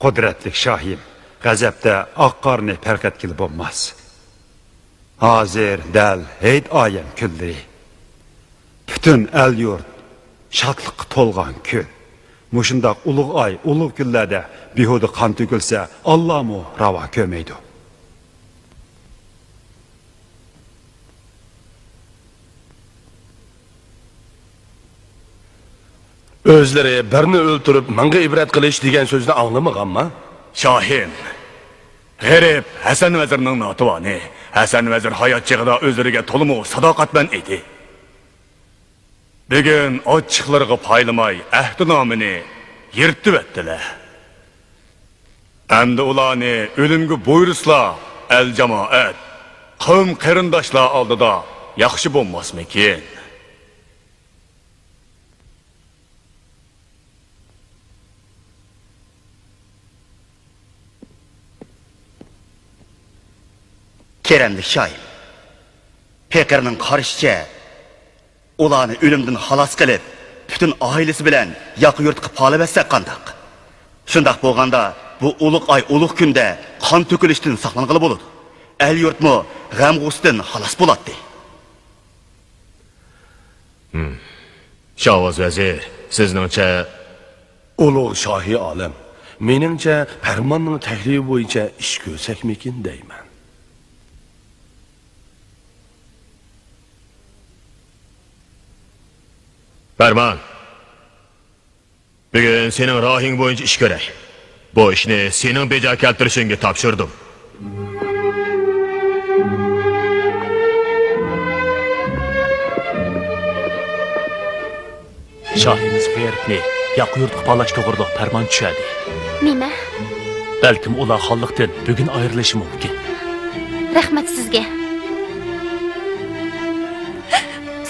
قۇدرەتلىك شاھىم، غەزەپتە ئاق قارنى پەرق ئەتكىلى بولماس. ھازىر دەل ھېيت ئايەم كۈنلىرى. پۈتۈن ئەل-يۇرت شادلىققا تولغان كۈن. مۇشۇنداق ئۇلۇغ ئاي، ئۇلۇغ كۈنلەردە بىھۇدە قان تۆكۈلسە، ئاللامۇ راۋا كۆرمەيدۇ. ئۆزلىرى بىرنى ئۆلتۈرۈپ، مىڭغا ئىبرەت قىلىش دېگەن سۆزنى ئاڭلىمىغانما؟ شاھىم، غېرىب ھەسەن ۋەزىرنىڭ ناتىۋانى. ھەسەن ۋەزىر ھايات چېغىدا ئۆزلىرىگە تولىمۇ ساداقەتمەن ئىدى. بۈگۈن ئاچچىقلىرىغا پايلىماي ئەھدىنامىنى يىرتىۋەتتىلە. ئەمدى ئۇلارنى ئۆلۈمگە بۇيرۇسىلا، ئەل-جامائەت، قەۋم-قېرىنداشلار ئالدىدا ياخشى بولماسمىكىن؟ كەرەملىك شاھىم، پېقىرنىڭ قارىشىچە، ئۇلارنى ئۆلۈمدىن خالاس قىلىپ، پۈتۈن ئائىلىسى بىلەن ياقا يۇرتقا پالىۋەتسەك قانداق؟ شۇنداق بولغاندا، بۇ ئۇلۇغ ئاي، ئۇلۇغ كۈندە قان تۆكۈلۈشتىن ساقلانغىلى بولىدۇ. ئەل-يۇرتمۇ غەم-غۇسسىدىن خالاس بولاتتى. شاۋاز ۋەزىر، سىزنىڭچە؟ ئۇلۇغ شاھى ئالەم، مېنىڭچە، پەرماننىڭ تەكلىپى بويىچە ئىش كۆرسەكمىكىن دەيمەن. پەرمان. بۈگۈن سېنىڭ رايىڭ بويىچە ئىش كۆرەي. بۇ ئىشنى سېنىڭ بېجا كەلتۈرۈشۈڭگە تاپشۇردۇم. شاھىمىز غېرىبنى ياقا يۇرتقا پالاش توغرۇلۇق پەرمان چۈشەردى. نېمە؟ بەلكىم ئۇلار خانلىقتىن بۈگۈن ئايرىلىشى مۇمكىن. رەھمەت سىزگە.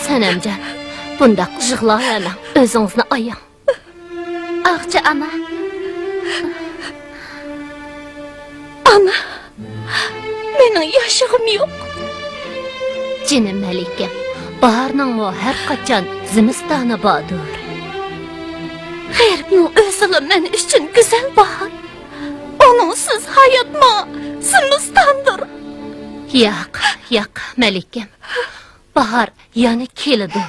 سەنەمجان، بۇنداق يىغلاۋەرمەڭ، ئۆزىڭىزنى ئاياڭ. ئاغچى ئانا. ئانا، مېنىڭ ياشىغۇم يوق. جېنىم مەلىكەم، باھارنىڭمۇ ھەر قاچان زىمىستانى باردۇر. غېرىبنىڭ ئۆزىلا مەن ئۈچۈن گۈزەل باھار. ئۇنىڭسىز ھاياتمۇ زىمىستاندۇر. ياق، ياق، مەلىكەم. باھار يەنە كېلىدۇ.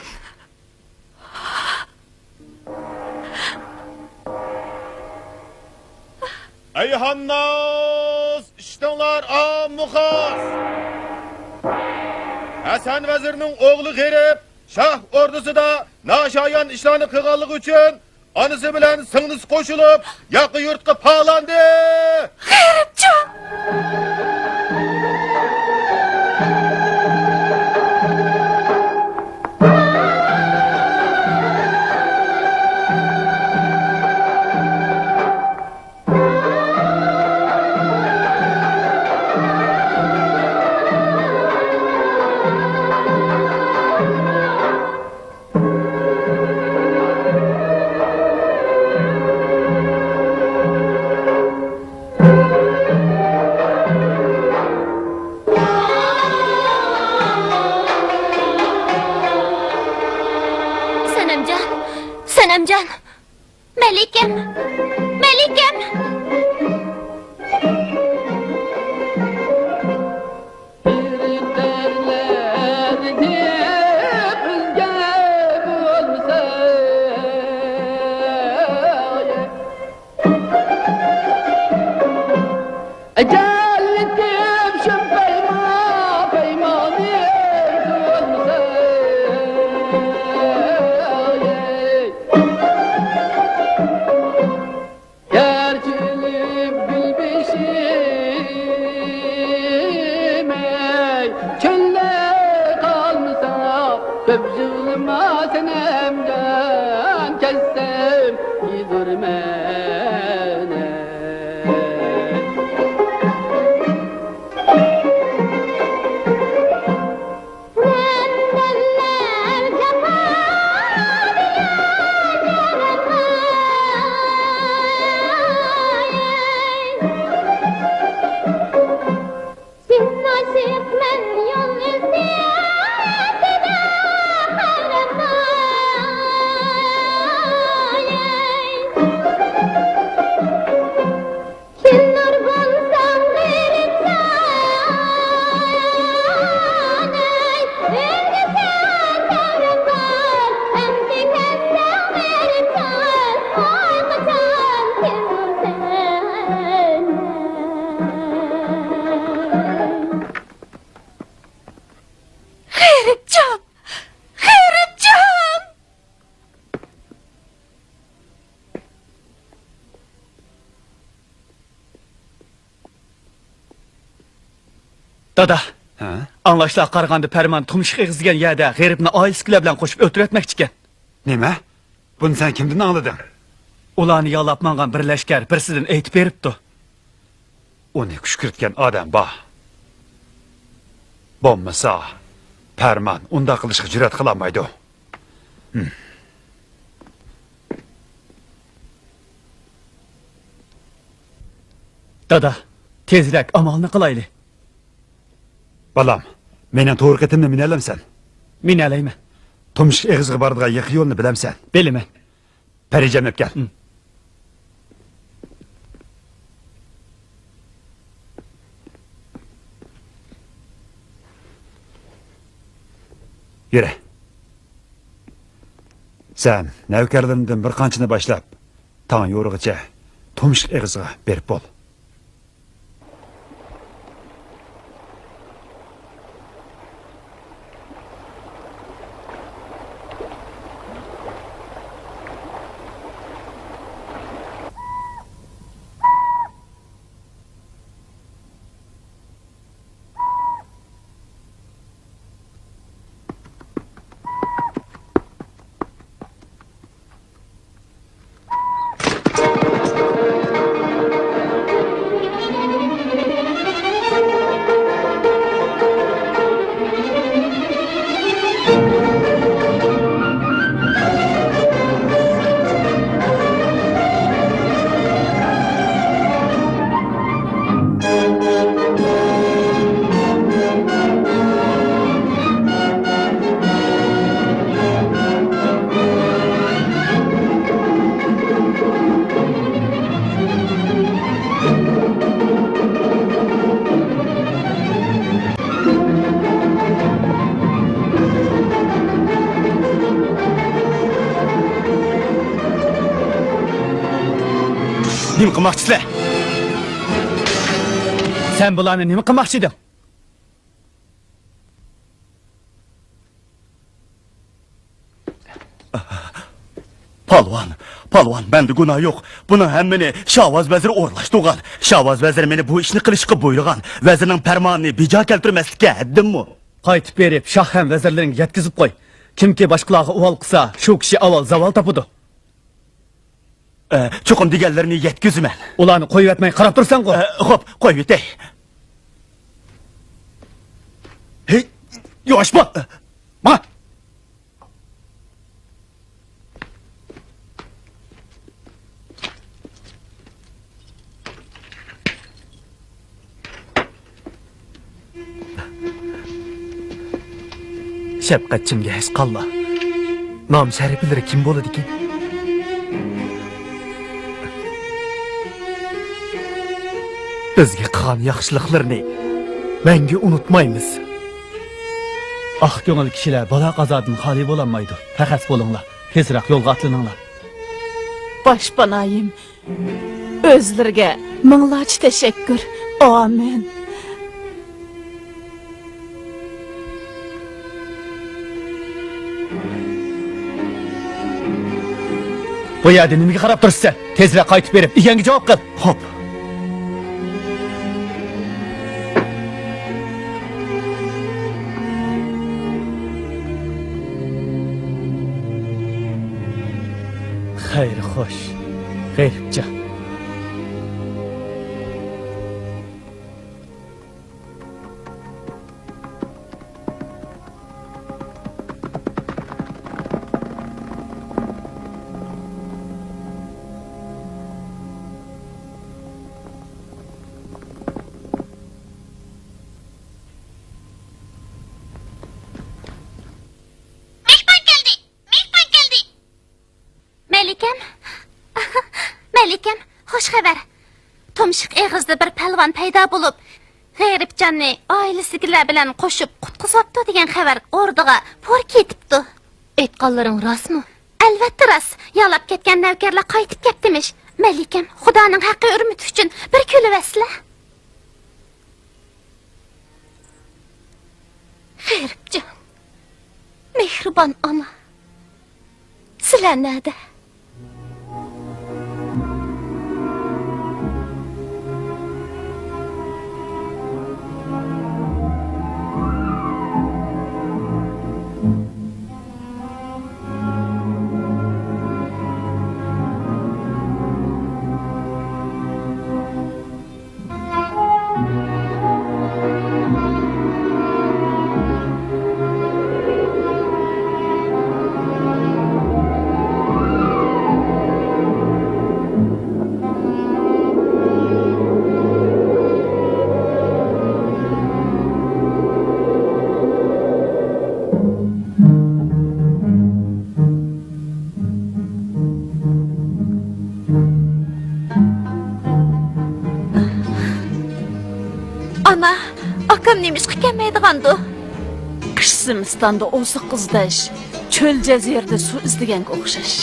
ئەي ھانناس، ئىشتىڭلار ئاممۇخاس! ھەسەن ۋەزىرنىڭ ئوغلى غېرىب شاھ ئوردىسىدا ناشايان ئىشلارنى قىلغانلىقى ئۈچۈن ئانىسى بىلەن سىڭلىسى قوشۇلۇپ، ياقا يۇرتقا پالاندى! غېرىبجان! سەنەمجان، سەنەمجان، مەلىكەم، مەلىكەم! ئەجەللىكىم شۇم پەيما، پەيمانى ئۆزۈلسە. ئەسلىم يۈزۈرمەن. غېرىبجان! غېرىبجان! دادا، ھە؟ ئاڭلاشلارغا قارىغاندا، پەرمان تۇمشۇق ئېغىز دېگەن يەردە غېرىبنى ئائىلىسىدىكىلەر بىلەن قوشۇپ ئۆلتۈرۈۋەتمەكچىكەن. نېمە؟ بۇنى سەن كىمدىن ئاڭلىدىڭ؟ ئۇلارنى يالاپ ماڭغان بىر لەشكەر بىرسىدىن ئېيتىپ بېرىپتۇ. ئۇنى كۈشكۈرتكەن ئادەم بار. بولمىسا، پەرمان ئۇنداق قىلىشقا جۈرئەت قىلالمايدۇ. ھىم. دادا، تېزرەك ئامالنى قىلايلى. بالام، مېنىڭ تورۇق ئېتىمنى مىنەلەمسەن؟ مىنەلەيمەن. تۇمشۇق ئېغىزغا بارىدىغان يېقا يولنى بىلەمسەن؟ بىلىمەن. پەرىجان، ئەپ كەل. ھىم. يۈرە. سەن نەۋكەرلىرىمدىن بىر قانچىنى باشلاپ، تاڭ يورۇغىچە تۇمشۇق ئېغىزىغا بېرىپ بول. نېمە قىلماقچىسىلەر؟ سەن بۇلارنى نېمە قىلماقچى ئىدىڭ؟ پالۋان، پالۋان، مەندە گۇناھ يوق. بۇنىڭ ھەممىنى شاۋاز ۋەزىر ئورۇنلاشتۇرغان. شاۋاز ۋەزىر مېنى بۇ ئىشنى قىلىشقا بۇيرۇغان. ۋەزىرنىڭ پەرمانىنى بىجا كەلتۈرمەسلىككە ھەددىممۇ؟ قايتىپ بېرىپ، شاھ ھەم ۋەزىرلىرىڭگە يەتكۈزۈپ قوي. كىمكى باشقىلارغا ئۇۋال قىلسا، شۇ كىشى ئاۋۋال زاۋال تاپىدۇ. ئە، چوقۇم دېگەنلىرىنى يەتكۈزىمەن. ئۇلارنى قويۇۋەتمەي قاراپ تۇرساڭغۇ. ئە، خوپ، قويۇۋېتەي. ھېي، ياۋاش بول! ماڭا! شەپقەتچىمگە ھەسقاللا. نام شەرىپلىرى كىم بولىدىكىن؟ بىزگە قىلغان ياخشىلىقلىرىنى مەڭگۈ ئۇنتۇمايمىز. ئاق كۆڭۈل كىشىلەر بالا قازادىن خالىي بولالمايدۇ. پەخەس بولۇڭلار، تېزرەك يولغا ئاتلىنىڭلار. باشپانايىم، ئۆزلىرىگە مىڭلارچە تەشەككۈر. ئامىن. بۇ يەردە نېمىگە قاراپ تۇرىسەن؟ تېزرەك قايتىپ بېرىپ، ئىگەڭگە جاۋاب قىل. خوپ. خەير خوش، غېرىبجان. مېھمان كەلدى! مېھمان كەلدى! مەلىكەم! مەلىكەم، خوش خەۋەر! تۇمشۇق ئېغىزدا بىر پەلۋان پەيدا بولۇپ، غېرىبجاننى ئائىلىسىدىكىلەر بىلەن قوشۇپ قۇتقۇزۇۋاپتۇ دېگەن خەۋەر ئوردىغا پۇر كېتىپتۇ. ئېيتقانلىرىڭ راستمۇ؟ ئەلۋەتتە راست. يالاپ كەتكەن نەۋكەرلەر قايتىپ كەپتىمىش. مەلىكەم، خۇدانىڭ ھەققى ھۆرمىتى ئۈچۈن بىر كۈلۈۋەتسىلە. غېرىبجان، مېھرىبان ئانا، سىلەر نەدە؟ ئانا، ئاكام نېمىشقا كەلمەيدىغاندۇ؟ قىش زىمىستاندا ئوزۇق ئىزدەش، چۆل جەزىرىدە سۇ ئىزدىگەنگە ئوخشاش.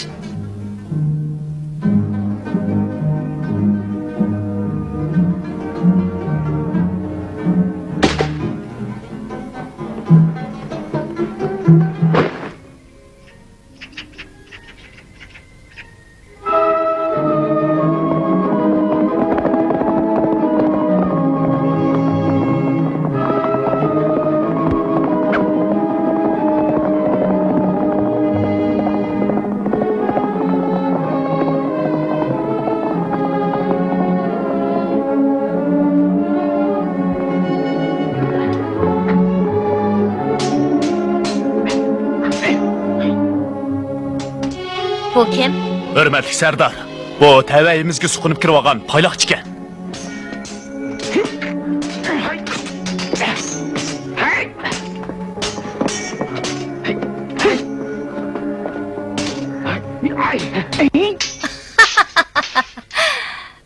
بۇ كىم؟ ھۆرمەتلىك سەردار، بۇ تەۋەيىمىزگە سۇقۇنۇپ كىرىۋالغان پايلاقچىكەن.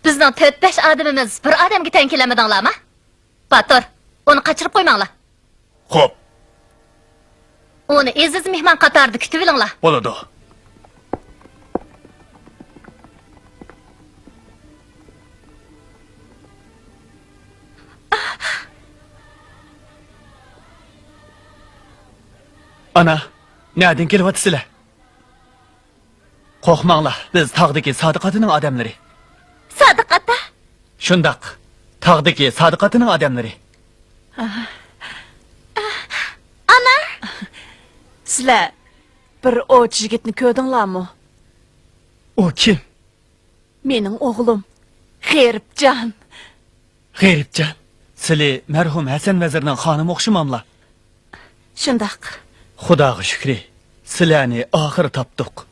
بىزنىڭ تۆت-بەش ئادىمىمىز بىر ئادەمگە تەڭ كېلەلمىدىڭلارمۇ؟ باتۇر، ئۇنى قاچۇرۇپ قويماڭلار. خوپ. ئۇنى ئەزىز مېھمان قاتارىدا كۈتۈۋېلىڭلار. بولىدۇ. ئانا، نەدىن كېلىۋاتىسىلەر؟ قورقماڭلار، بىز تاغدىكى سادىق ئاتىنىڭ ئادەملىرى. سادىق ئاتا؟ شۇنداق، تاغدىكى سادىق ئاتىنىڭ ئادەملىرى. ئانا! سىلەر بىر ئوۋچى يىگىتنى كۆردۈڭلارمۇ؟ ئۇ كىم؟ مېنىڭ ئوغلۇم، غېرىبجان. غېرىبجان، سىلى مەرھۇم ھەسەن ۋەزىرنىڭ خانىمى ئوخشىماملا؟ شۇنداق. خۇداغا شۈكرى، سىلەرنى ئاخىرى تاپتۇق.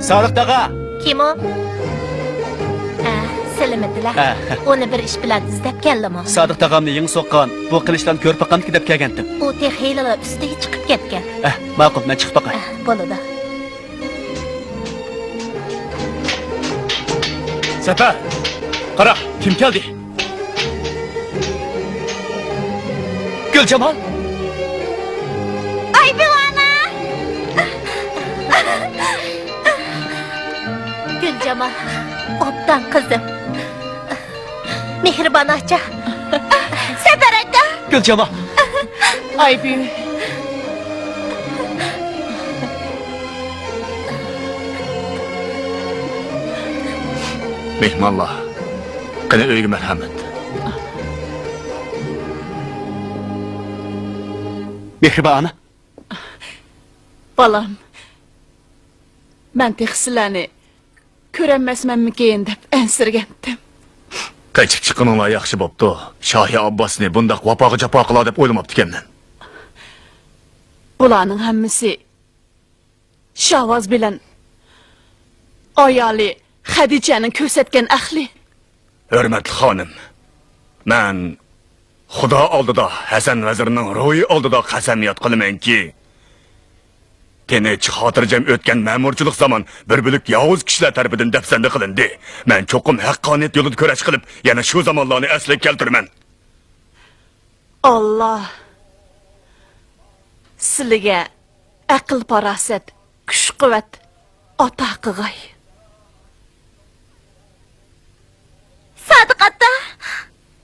سادىق تاغا! كىم ئۇ؟ ئە، سېلىمىدىلە. ئە. ئۇنى بىر ئىش بىلەن ئىزدەپ كەلدىمۇ؟ سادىق تاغامنى يېڭى سوققان بۇ قىلىچلارنى كۆرۈپ باقامدىكىن دەپ كەلگەنتىم. ئۇ تېخى ھېلىلا ئۈستىگە چىقىپ كەتكەن. ئە، ماقۇل، مەن چىقىپ باقاي. ئە، بولىدۇ. سەپەر! قارا، كىم كەلدى؟ گۈلجامال! ئايبىۋانا! گۈلجامال، ئوبدان قىزىم. مېھرىبان ئاچا. سەپەر ئاكا. گۈلجامال. ئايبۈي. مېھمانلار، قېنى ئۆيگە مەرھەمەت. مېھرىبان ئانا. بالام، مەن تېخى سىلەرنى كۆرەلمەسمەنمىكىن دەپ ئەنسىرىگەنتىم. قېچىپ چىققىنىڭلار ياخشى بوپتۇ. شاھى ئابباسنى بۇنداق ۋاپاغا جاپا قىلار دەپ ئويلىماپتىكەنمەن. بۇلارنىڭ ھەممىسى شاۋاز بىلەن ئايالى خەدىچەنىڭ كۆرسەتكەن ئەقلى. ھۆرمەتلىك خانىم، مەن خۇدا ئالدىدا، ھەسەن ۋەزىرنىڭ روھى ئالدىدا قەسەمياد قىلىمەنكى، تىنچ، خاتىرجەم ئۆتكەن مەمۇرچىلىق زامان بىر بۆلەك ياۋۇز كىشىلەر تەرىپىدىن دەپسەندە قىلىندى. مەن چوقۇم ھەققانىيەت يولىدا كۈرەش قىلىپ، يەنە شۇ زامانلارنى ئەسلىگە كەلتۈرىمەن. ئاللا سىلىگە ئەقىل-پاراسەت، كۈچ-قۇۋۋەت ئاتا قىغاي. سادىق ئاتا،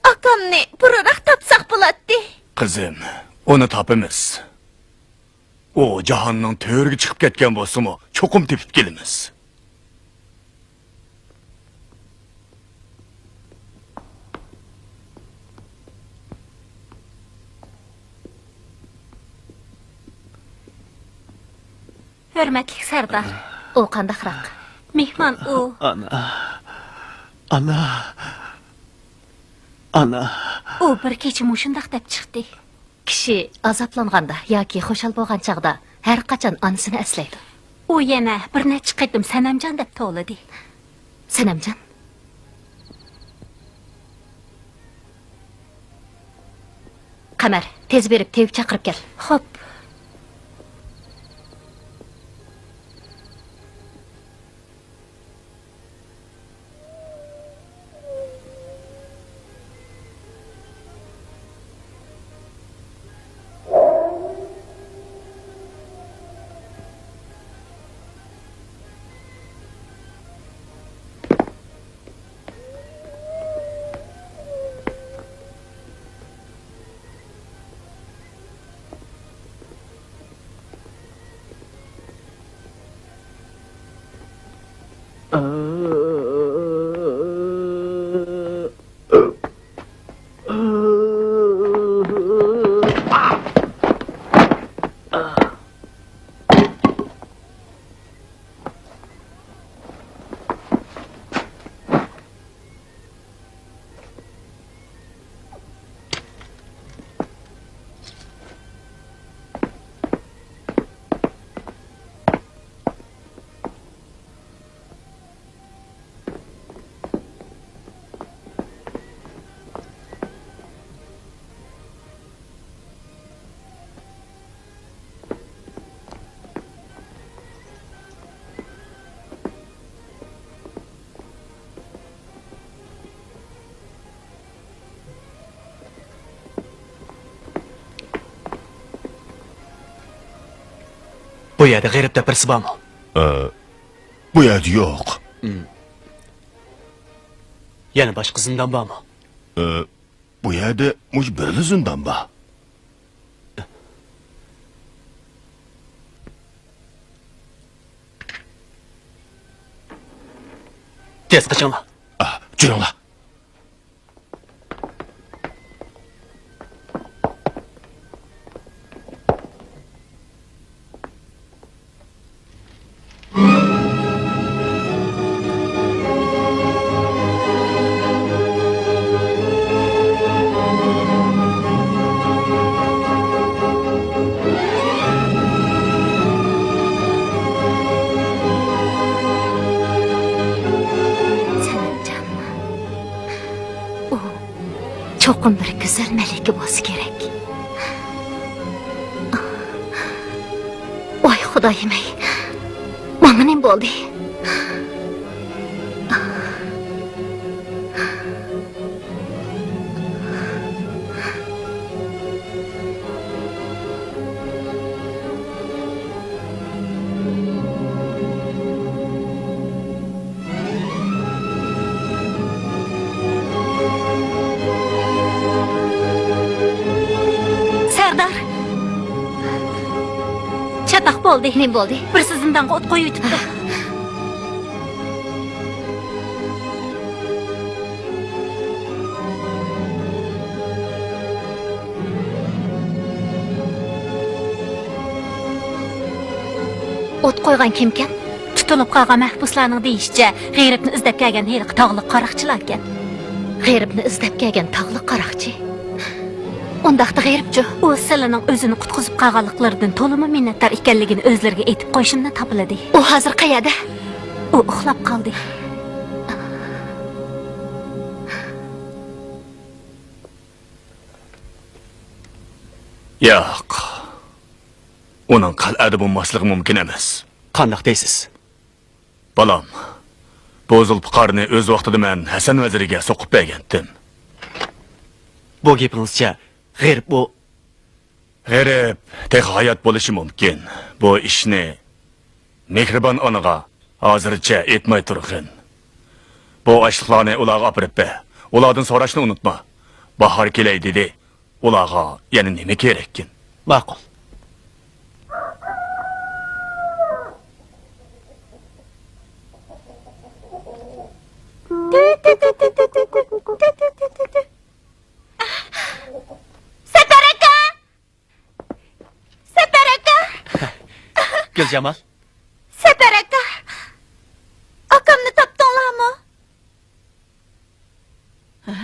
ئاكامنى بۇرۇنراق تاپساق بولاتتى. قىزىم، ئۇنى تاپىمىز. ئۇ جاھاننىڭ تۆرىگە چىقىپ كەتكەن بولسىمۇ، چوقۇم تېپىپ كېلىمىز. ھۆرمەتلىك سەردار. ئۇ قانداقراق؟ مېھمان ئۇ. ئانا. ئانا. ئانا. ئۇ بىر كېچە مۇشۇنداق دەپ چىقتى. كىشى ئازابلانغاندا ياكى خۇشال بولغان چاغدا ھەر قاچان ئانىسىنى ئەسلەيدۇ. ئۇ يەنە بىر نەچچە قېتىم سەنەمجان دەپ توۋلىدى. سەنەمجان؟ قەمەر، تېز بېرىپ تېۋىپ چاقىرىپ كەل. خوپ. بۇ يەردە غېرىب دەپ بىرسى بارمۇ؟ ئە، بۇ يەردە يوق. يەنە باشقا زىندان بارمۇ؟ ئە، بۇ يەردە مۇشۇ بىرلا زىندان بار. تېز قېچىڭلار. ئا، جۈرۈڭلار. سەنەمجان. ئۇ چوقۇم بىر گۈزەل مەلىكە بولسا كېرەك. ۋاي خۇدايىم-ئەي، ماڭا نېمە بولدى؟ سەردار! چاتاق بولدى. نېمە بولدى؟ بىرسى زىندانغا ئوت قويۇۋېتىپتۇ. ئوت قويغان كىمكەن؟ تۇتۇلۇپ قالغان مەھبۇسلارنىڭ دېيىشىچە، غېرىبنى ئىزدەپ كەلگەن ھېلىقى تاغلىق قاراقچىلاركەن. غېرىبنى ئىزدەپ كەلگەن تاغلىق قاراقچى؟ ئۇنداقتا غېرىبچۇ؟ ئۇ سىلىنىڭ ئۆزىنى قۇتقۇزۇپ قالغانلىقلىرىدىن تولىمۇ مىننەتدار ئىكەنلىكىنى ئۆزلىرىگە ئېيتىپ قويۇشۇمنى تاپىلىدى. ئۇ ھازىر قەيەردە؟ ئۇ ئۇخلاپ قالدى. ياق. ئۇنىڭ قەلئەدە بولماسلىقى مۇمكىن ئەمەس. قانداق دەيسىز؟ بالام، بۇ زۇلپىقارنى ئۆز ۋاقتىدا مەن ھەسەن ۋەزىرگە سوقۇپ بەرگەنتىم. بۇ گېپىڭىزچە، غېرىب ئۇ؟ غېرىب تېخى ھايات بولۇشى مۇمكىن. بۇ ئىشنى مېھرىبان ئانىغا ھازىرچە ئېيتماي تۇرغىن. بۇ ئاشلىقلارنى ئۇلارغا ئاپىرىپ بەر. ئۇلاردىن سوراشنى ئۇنتۇما. باھار كېلەي دېدى. ئۇلارغا يەنە نېمە كېرەككىن؟ ماقۇل. سەپەر ئاكا! سەپەر ئاكا! گۈلجامال. سەپەر ئاكا! ئاكامنى تاپتىڭلارمۇ؟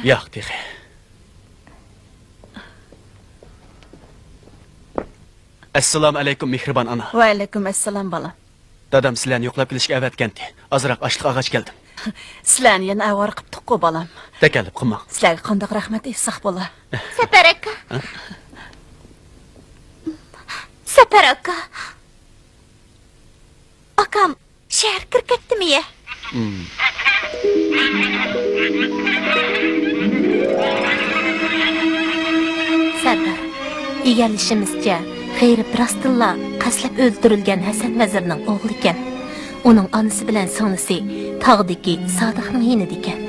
ياق تېخى. ئەسسالامۇ ئەلەيكۇم، مېھرىبان ئانا. ۋەئەلەيكۇم ئەسسالام، بالام. دادام سىلەرنى يوقلاپ كېلىشكە ئەۋەتكەنتى. ئازراق ئاشلىق ئالغاچ كەلدىم. سىلەرنى يەنە ئاۋارە قىپتۇققۇ، بالام. تەكەللۇپ قىلماڭ. سىلەرگە قانداق رەھمەت ئېيتساق بولا؟ سەپەر ئاكا. ھە؟ سەپەر ئاكا. ئاكام شەھەرگە كىرىپ كەتتىمۇ يە؟ سەردار، ئىگىلىشىمىزچە، غېرىب راستتىنلا قەستلەپ ئۆلتۈرۈلگەن ھەسەن ۋەزىرنىڭ ئوغلىكەن. ئۇنىڭ ئانىسى بىلەن سىڭلىسى تاغدىكى سادىقنىڭ يېنىدىكەن.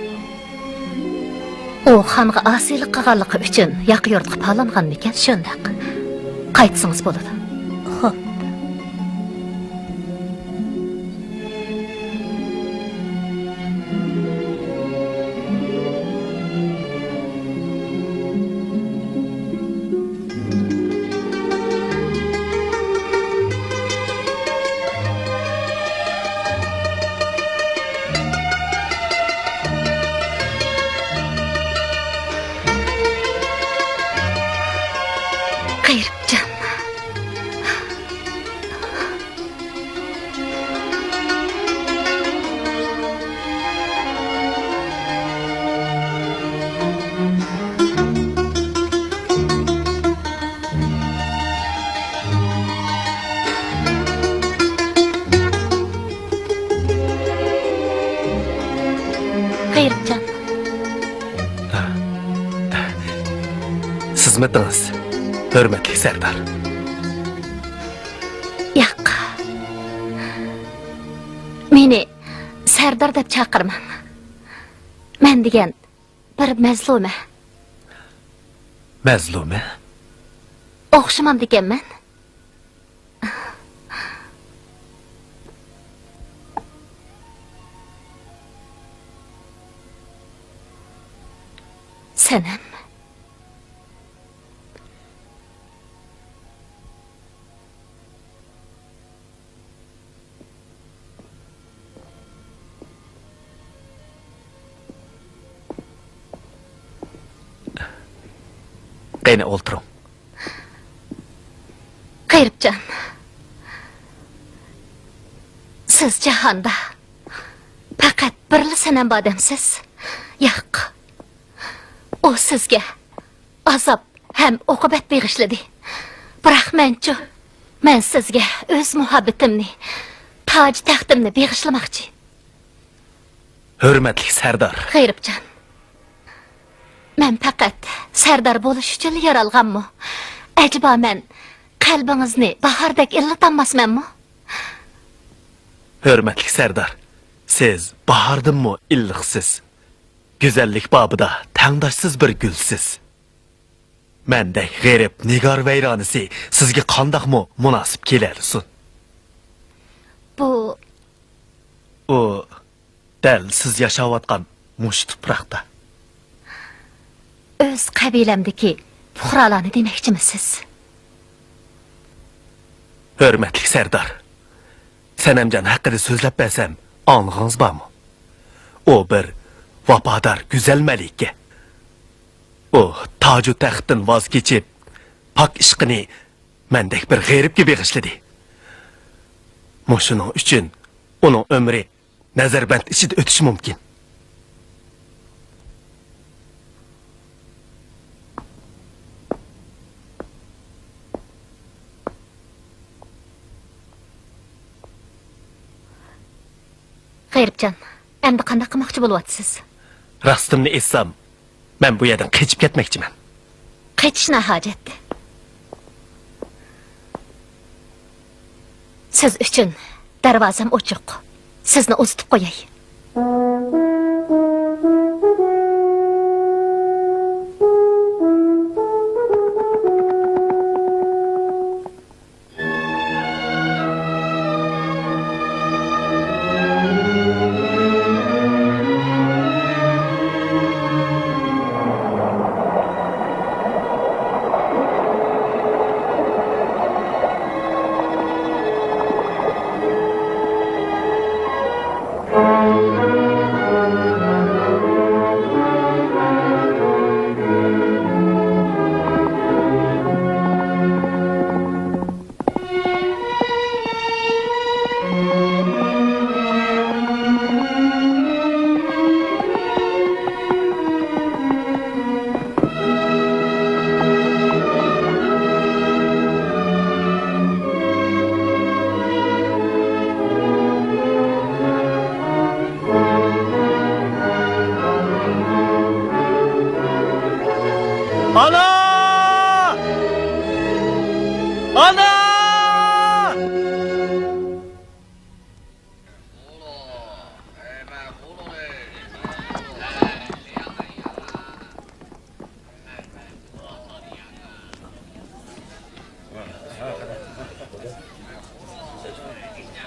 ئۇ خانغا ئاسىيلىق قىلغانلىقى ئۈچۈن ياقا يۇرتقا پالانغانمىكەن؟ شۇنداق. قايتسىڭىز بولىدۇ. خوپ. غېرىبجان. غېرىبجان. خىزمىتىڭىز، ھۆرمەتلىك سەردار. ياق. مېنى سەردار دەپ چاقىرماڭ. مەن دېگەن بىر مەزلۇمە. مەزلۇمە؟ ئوخشىمامدىكەنمەن؟ سەنەم. قېنى، ئولتۇرۇڭ. غېرىبجان، سىز جاھاندا پەقەت بىرلا سەنەم بار دەمسىز؟ ياق. ئۇ سىزگە ئازاب ھەم ئوقۇبەت بېغىشلىدى. بىراق مەنچۇ؟ مەن سىزگە ئۆز مۇھەببىتىمنى، تاج تەختىمنى بېغىشلىماقچى. ھۆرمەتلىك سەردار. غېرىبجان، مەن پەقەت سەردار بولۇش ئۈچۈنلا يارالغانمۇ؟ ئەجەبا مەن قەلبىڭىزنى باھاردەك ئىللىتالماسمەنمۇ؟ ھۆرمەتلىك سەردار، سىز باھاردىنمۇ ئىللىقسىز. گۈزەللىك بابىدا تەڭداشسىز بىر گۈلسىز. مەندەك غېرىب نىگار ۋەيرانىسى سىزگە قانداقمۇ مۇناسىپ كېلەلىسۇن؟ بۇ ئۇ دەل سىز ياشاۋاتقان مۇشۇ تۇپراقتا. ئۆز قەبىلەمدىكى پۇقرالارنى دېمەكچىمۇ سىز؟ ھۆرمەتلىك سەردار، سەنەمجان ھەققىدە سۆزلەپ بەرسەم، ئاڭلىغىڭىز بارمۇ؟ ئۇ بىر ۋاپادار گۈزەل مەلىكە. ئۇ تاجۇ تەختتىن ۋاز كېچىپ، پاك ئىشقىنى مەندەك بىر غېرىبكە بېغىشلىدى. مۇشۇنىڭ ئۈچۈن ئۇنىڭ ئۆمرى نەزەربەند ئىچىدە ئۆتۈشى مۇمكىن. غېرىبجان، ئەمدى قانداق قىلماقچى بولۇۋاتىسىز؟ راستىمنى ئېيتسام، مەن بۇ يەردىن قېچىپ كەتمەكچىمەن. قېچىش ناھاجەت. سىز ئۈچۈن دەرۋازام ئوچۇق. سىزنى ئۇزىتىپ قوياي. ئانا! ئانا!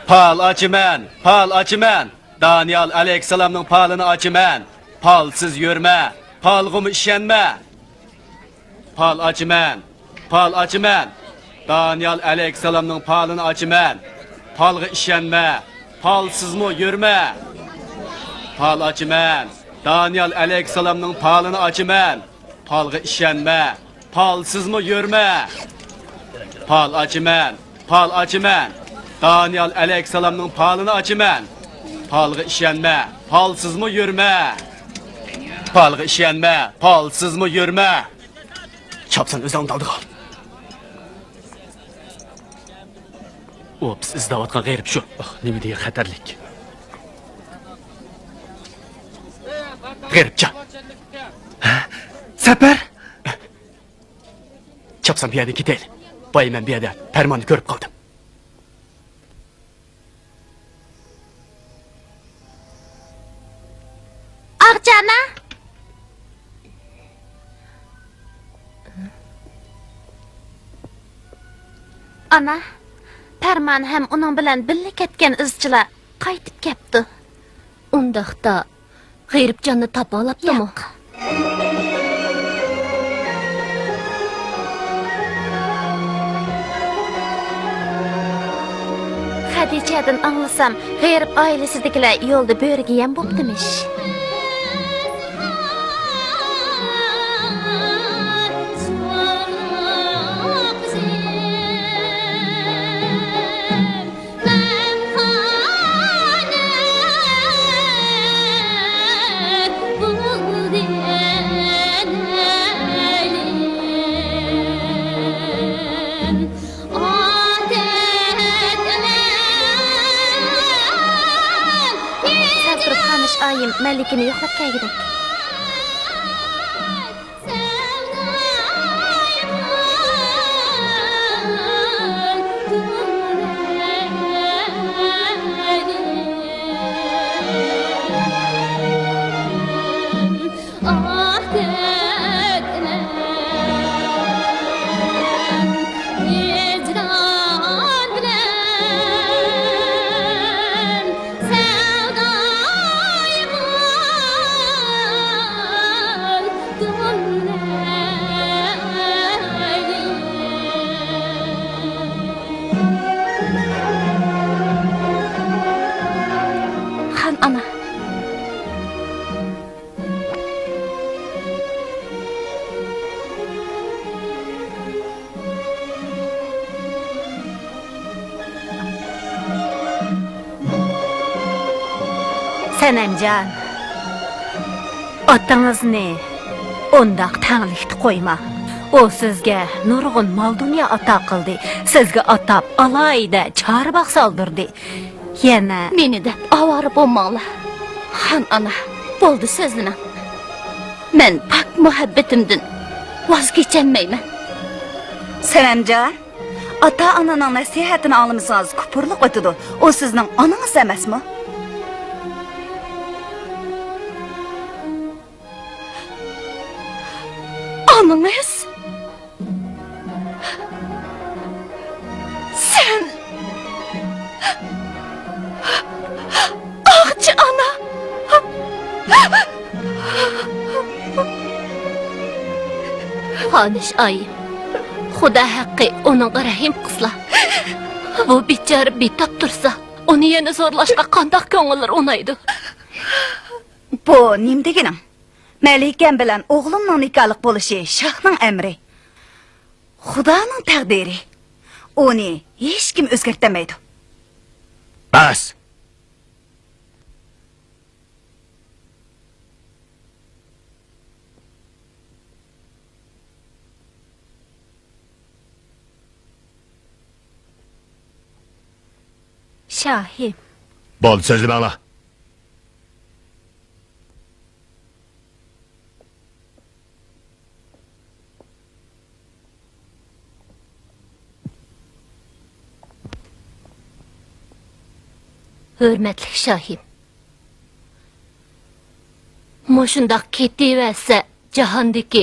پال ئاچىمەن، پال ئاچىمەن. دانىيال ئەلەيھىسسالامنىڭ پالىنى ئاچىمەن. پالسىز يۈرمە، پالغىمۇ ئىشەنمە. پال ئاچىمەن، پال ئاچىمەن. دانىيال ئەلەيھىسسالامنىڭ پالىنى ئاچىمەن. پالغا ئىشەنمە، پالسىزمۇ يۈرمە. پال ئاچىمەن، دانىيال ئەلەيھىسسالامنىڭ پالىنى ئاچىمەن. پالغا ئىشەنمە، پالسىزمۇ يۈرمە. پال ئاچىمەن، پال ئاچىمەن. دانىيال ئەلەيھىسسالامنىڭ پالىنى ئاچىمەن. پالغا ئىشەنمە، پالسىزمۇ يۈرمە. پالغا ئىشەنمە، پالسىزمۇ يۈرمە. چاپسان ئۆزۈڭنى ئالدىغا ئال. ئۇ بىز ئىزدەۋاتقان غېرىب شۇ. ئاھ، نېمە دېگەن خەتەرلىك. غېرىبجان. ھە؟ سەپەر؟ چاپسان بۇ يەردىن كېتەيلى. بايا مەن بۇ يەردە پەرماننى كۆرۈپ قالدىم. ئاغىچى ئانا! ئانا، پەرمان ھەم ئۇنىڭ بىلەن بىللە كەتكەن ئىزچىلار قايتىپ كەپتۇ. ئۇنداقتا، غېرىبجاننى تاپالاپتىمۇ؟ ياق. خەدىچەدىن ئاڭلىسام، غېرىب ئائىلىسىدىكىلەر يولدا بۆرىگە يەم بوپتىمىش. سەل تۇرۇپ، خانىش ئايىم مەلىكىنى يوقلاپ كەلگۈدەك. سەنەمجان، ئاتىڭىزنى ئۇنداق تەڭلىكتە قويماڭ. ئۇ سىزگە نۇرغۇن مال-دۇنيا ئاتا قىلدى. سىزگە ئاتاپ ئالاھىدە چارباغ سالدۇردى. يەنە مېنى دەپ ئاۋارە بولماڭلار. خان ئانا، بولدى، سۆزلىمەڭ. مەن پاك مۇھەببىتىمدىن ۋاز كېچەلمەيمەن. سەنەمجان، ئاتا-ئانىنىڭ نەسىھەتىنى ئاڭلىمىسىڭىز كۇپۇرلۇق ئۆتىدۇ. ئۇ سىزنىڭ ئانىڭىز ئەمەسمۇ؟ ئانىڭىز؟ سەن ئاغچى ئانا! خانىش ئايىم، خۇدا ھەققى ئۇنىڭغا رەھىم قىلسىلا. بۇ بىچارە بىتاپ تۇرسا، ئۇنى يەنە زورلاشقا قانداق كۆڭۈللىرى ئۇنايدۇ؟ بۇ نېمە دېگىنىڭ؟ مەلىكەم بىلەن ئوغلۇمنىڭ نىكاھلىق بولۇشى شاھنىڭ ئەمرى. خۇدانىڭ تەقدىرى. ئۇنى ھېچكىم ئۆزگەرتەلمەيدۇ. بەس! شاھىم. بولدى، سۆزلىمەڭلار. ھۆرمەتلىك شاھىم، مۇشۇنداق كېتىۋەرسە، جاھاندىكى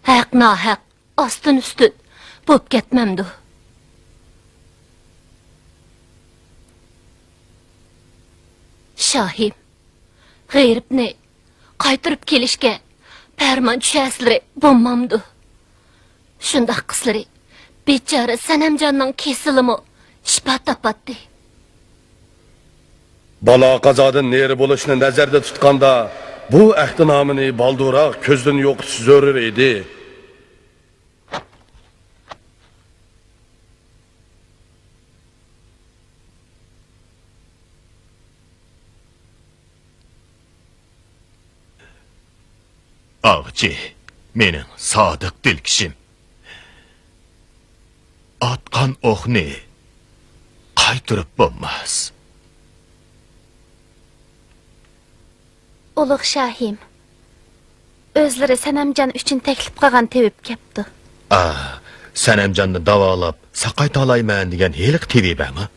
ھەق-ناھەق ئاستىن-ئۈستۈن بوپ كەتمەمدۇ؟ شاھىم، غېرىبنى قايتۇرۇپ كېلىشكە پەرمان چۈشەرسىلىرى بولمامدۇ؟ شۇنداق قىلسىلىرى، بىچارە سەنەمجاننىڭ كېسىلىمۇ شىپا تاپاتتى. بالا-قازادىن نېرى بولۇشنى نەزەردە تۇتقاندا، بۇ ئەھدىنامىنى بالدۇرراق كۆزدىن يوقىتىش زۆرۈر ئىدى. ئاغچى، مېنىڭ سادىق دىلكىشىم. ئاتقان ئوقنى قايتۇرۇپ بولماس. ئۇلۇغ شاھىم، ئۆزلىرى سەنەمجان ئۈچۈن تەكلىپ قىلغان تېۋىپ كەپتۇ. ئا، سەنەمجاننى داۋالاپ ساقايتالايمەن دېگەن ھېلىقى تېۋىپمۇ؟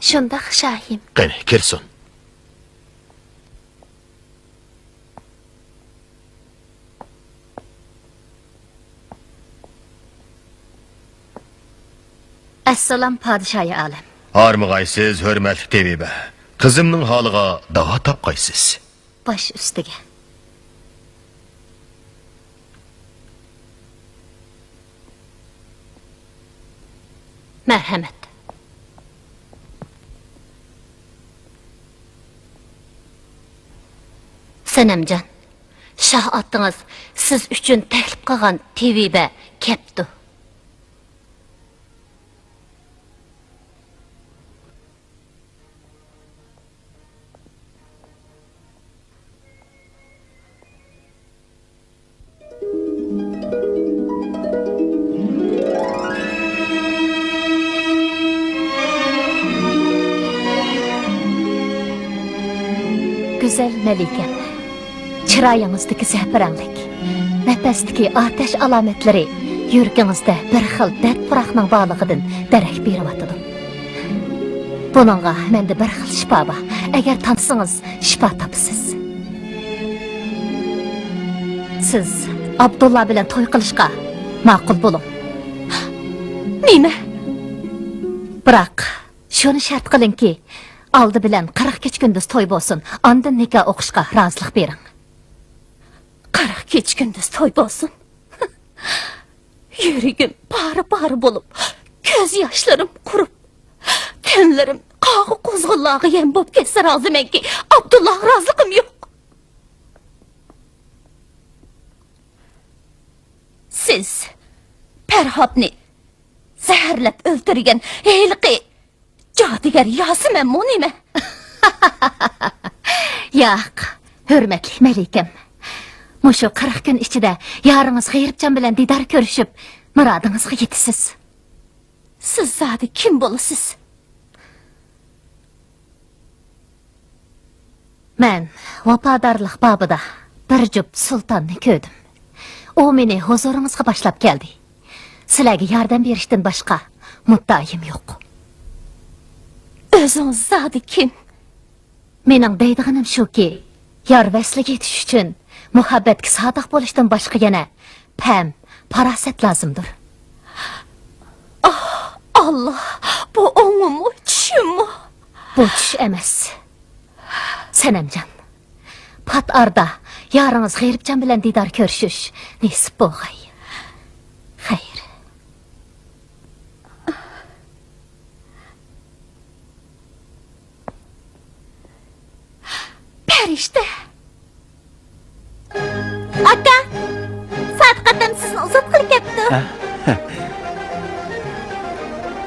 شۇنداق، شاھىم. قېنى، كىرسۇن. ئەسسالام، پادىشاھى ئالەم. ھارمىغايسىز، ھۆرمەتلىك تېۋىبە. قىزىمنىڭ ھالىغا داۋا تاپقايسىز. باش ئۈستىگە. مەرھەمەت. سەنەمجان، شاھ ئاتىڭىز سىز ئۈچۈن تەكلىپ قىلغان تېۋىبە كەپتۇ. گۈزەل مەلىكەم، چىرايىڭىزدىكى زەپىرەڭلىك، نەپەستىكى ئاتەش ئالامەتلىرى يۈرىكىڭىزدە بىر خىل دەرد-پىراقنىڭ بارلىقىدىن دېرەك بېرىۋاتىدۇ. بۇنىڭغا مەندە بىر خىل شىپا بار. ئەگەر تانسىڭىز، شىپا تاپىسىز. سىز ئابدۇللا بىلەن توي قىلىشقا ماقۇل بولۇڭ. نېمە؟ بىراق، شۇنى شەرت قىلىڭكى، ئالدى بىلەن قىرىق كېچە-كۈندۈز توي بولسۇن، ئاندىن نىكاھ ئوقۇشقا رازىلىق بېرىڭ. قىرىق كېچە-كۈندۈز توي بولسۇن؟ يۈرىكىم پارە-پارە بولۇپ، كۆز ياشلىرىم قۇرۇپ، تەنلىرىم قاغا-قۇزغۇنلارغا يەم بولۇپ كەتسە رازىمەنكى، ئابدۇللاغا رازىلىقىم يوق. سىز پەرھاتنى زەھەرلەپ ئۆلتۈرگەن ھېلىقى جادۇگەر ياسىمەنمۇ نېمە؟ ياق، ھۆرمەتلىك مەلىكەم. مۇشۇ قىرىق كۈن ئىچىدە يارىڭىز غېرىبجان بىلەن دىدار كۆرۈشۈپ، مۇرادىڭىزغا يېتىسىز. سىز زادى كىم بولىسىز؟ مەن ۋاپادارلىق بابىدا بىر جۈپ سۇلتاننى كۆردۈم. ئۇ مېنى ھۇزۇرىڭىزغا باشلاپ كەلدى. سىلەرگە ياردەم بېرىشتىن باشقا مۇددىئايىم يوق. ئۆزىڭىز زادى كىم؟ مېنىڭ دەيدىغىنىم شۇكى، يار ۋەسلىگە يېتىش ئۈچۈن مۇھەببەتكە سادىق بولۇشتىن باشقا يەنە پەم، پاراسەت لازىمدۇر. ئاھ، ئاللا، بۇ ئوڭۇممۇ، چۈشۈممۇ؟ بۇ چۈش ئەمەس. سەنەمجان، پات ئارىدا يارىڭىز غېرىبجان بىلەن دىدار كۆرۈشۈش نېسىپ بولغاي. خەير. پەرىشتە! ئاكا! سادىق ئاتام سىزنى ئۇزاتقىلى كەپتۇ.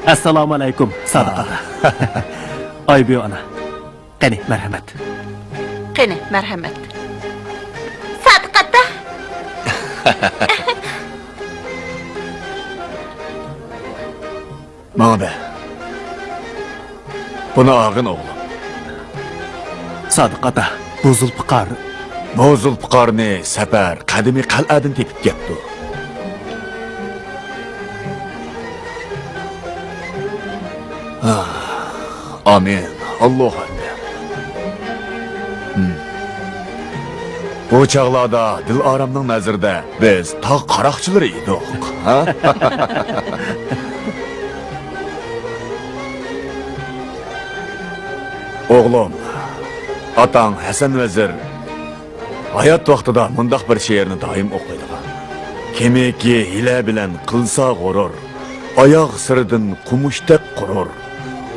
ئەسسالامۇئەلەيكۇم، سادىق ئاتا. ئايبۈ ئانا. قېنى، مەرھەمەت. قېنى، مەرھەمەت. سادىق ئاتا! ماڭا بەر. بۇنى ئالغىن، ئوغلۇم. سادىق ئاتا، بۇ زۇلپىقار. بۇ زۇلپىقارنى سەپەر قەدىمىي قەلئەدىن تېپىپ كەپتۇ. ئامىن. ئاللاھۇ ئەكبەر. ھىم. بۇ چاغلاردا دىلئارامنىڭ نەزىرىدە بىز تاغ قاراقچىلىرى ئىدۇق، ھە؟ ئوغلۇم، ئاتاڭ ھەسەن ۋەزىر ھايات ۋاقتىدا مۇنداق بىر شېئىرنى دائىم ئوقۇيدىغان: كىمكى ھىيلە بىلەن قىلسا غۇرۇر، ئاياغ سىرىدىن قومۇشتەك قۇرۇر.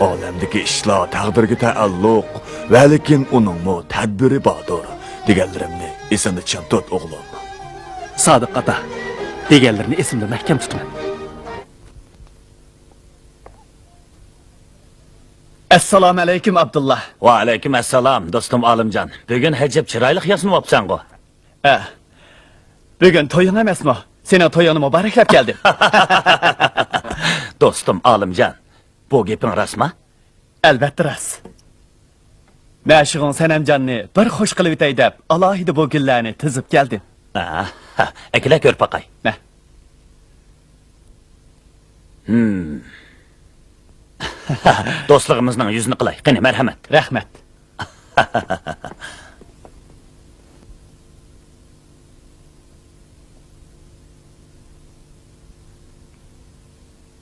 ئالەمدىكى ئىشلار تەقدىرگە تەئەللۇق، ۋەلىكىن ئۇنىڭمۇ تەدبىرى باردۇر، دېگەنلىرىمنى ئېسىڭدە چىڭ تۇت، ئوغلۇم. سادىق ئاتا، دېگەنلىرىنى ئېسىمدە مەھكەم تۇتىمەن. ئەسسالامۇئەلەيكۇم، ئابدۇللا. ۋەئەلەيكۇم ئەسسالام، دوستۇم ئالىمجان. بۈگۈن ئەجەب چىرايلىق ياسىنىۋاپسەنغۇ. ھە. بۈگۈن تويۇڭ ئەمەسمۇ؟ سېنىڭ تويۇڭنى مۇبارەكلەپ كەلدىم. دوستۇم ئالىمجان، بۇ گېپىڭ راستمۇ؟ ئەلۋەتتە راست. مەشۇقۇڭ سەنەمجاننى بىر خۇش قىلىۋېتەي دەپ، ئالاھىدە بۇ گۈللەرنى تىزىپ كەلدىم. ئاھا، ئەكېلە كۆرۈپ باقاي. مە. ھىم. دوستلۇقىمىزنىڭ يۈزىنى قىلاي. قېنى، مەرھەمەت. رەھمەت.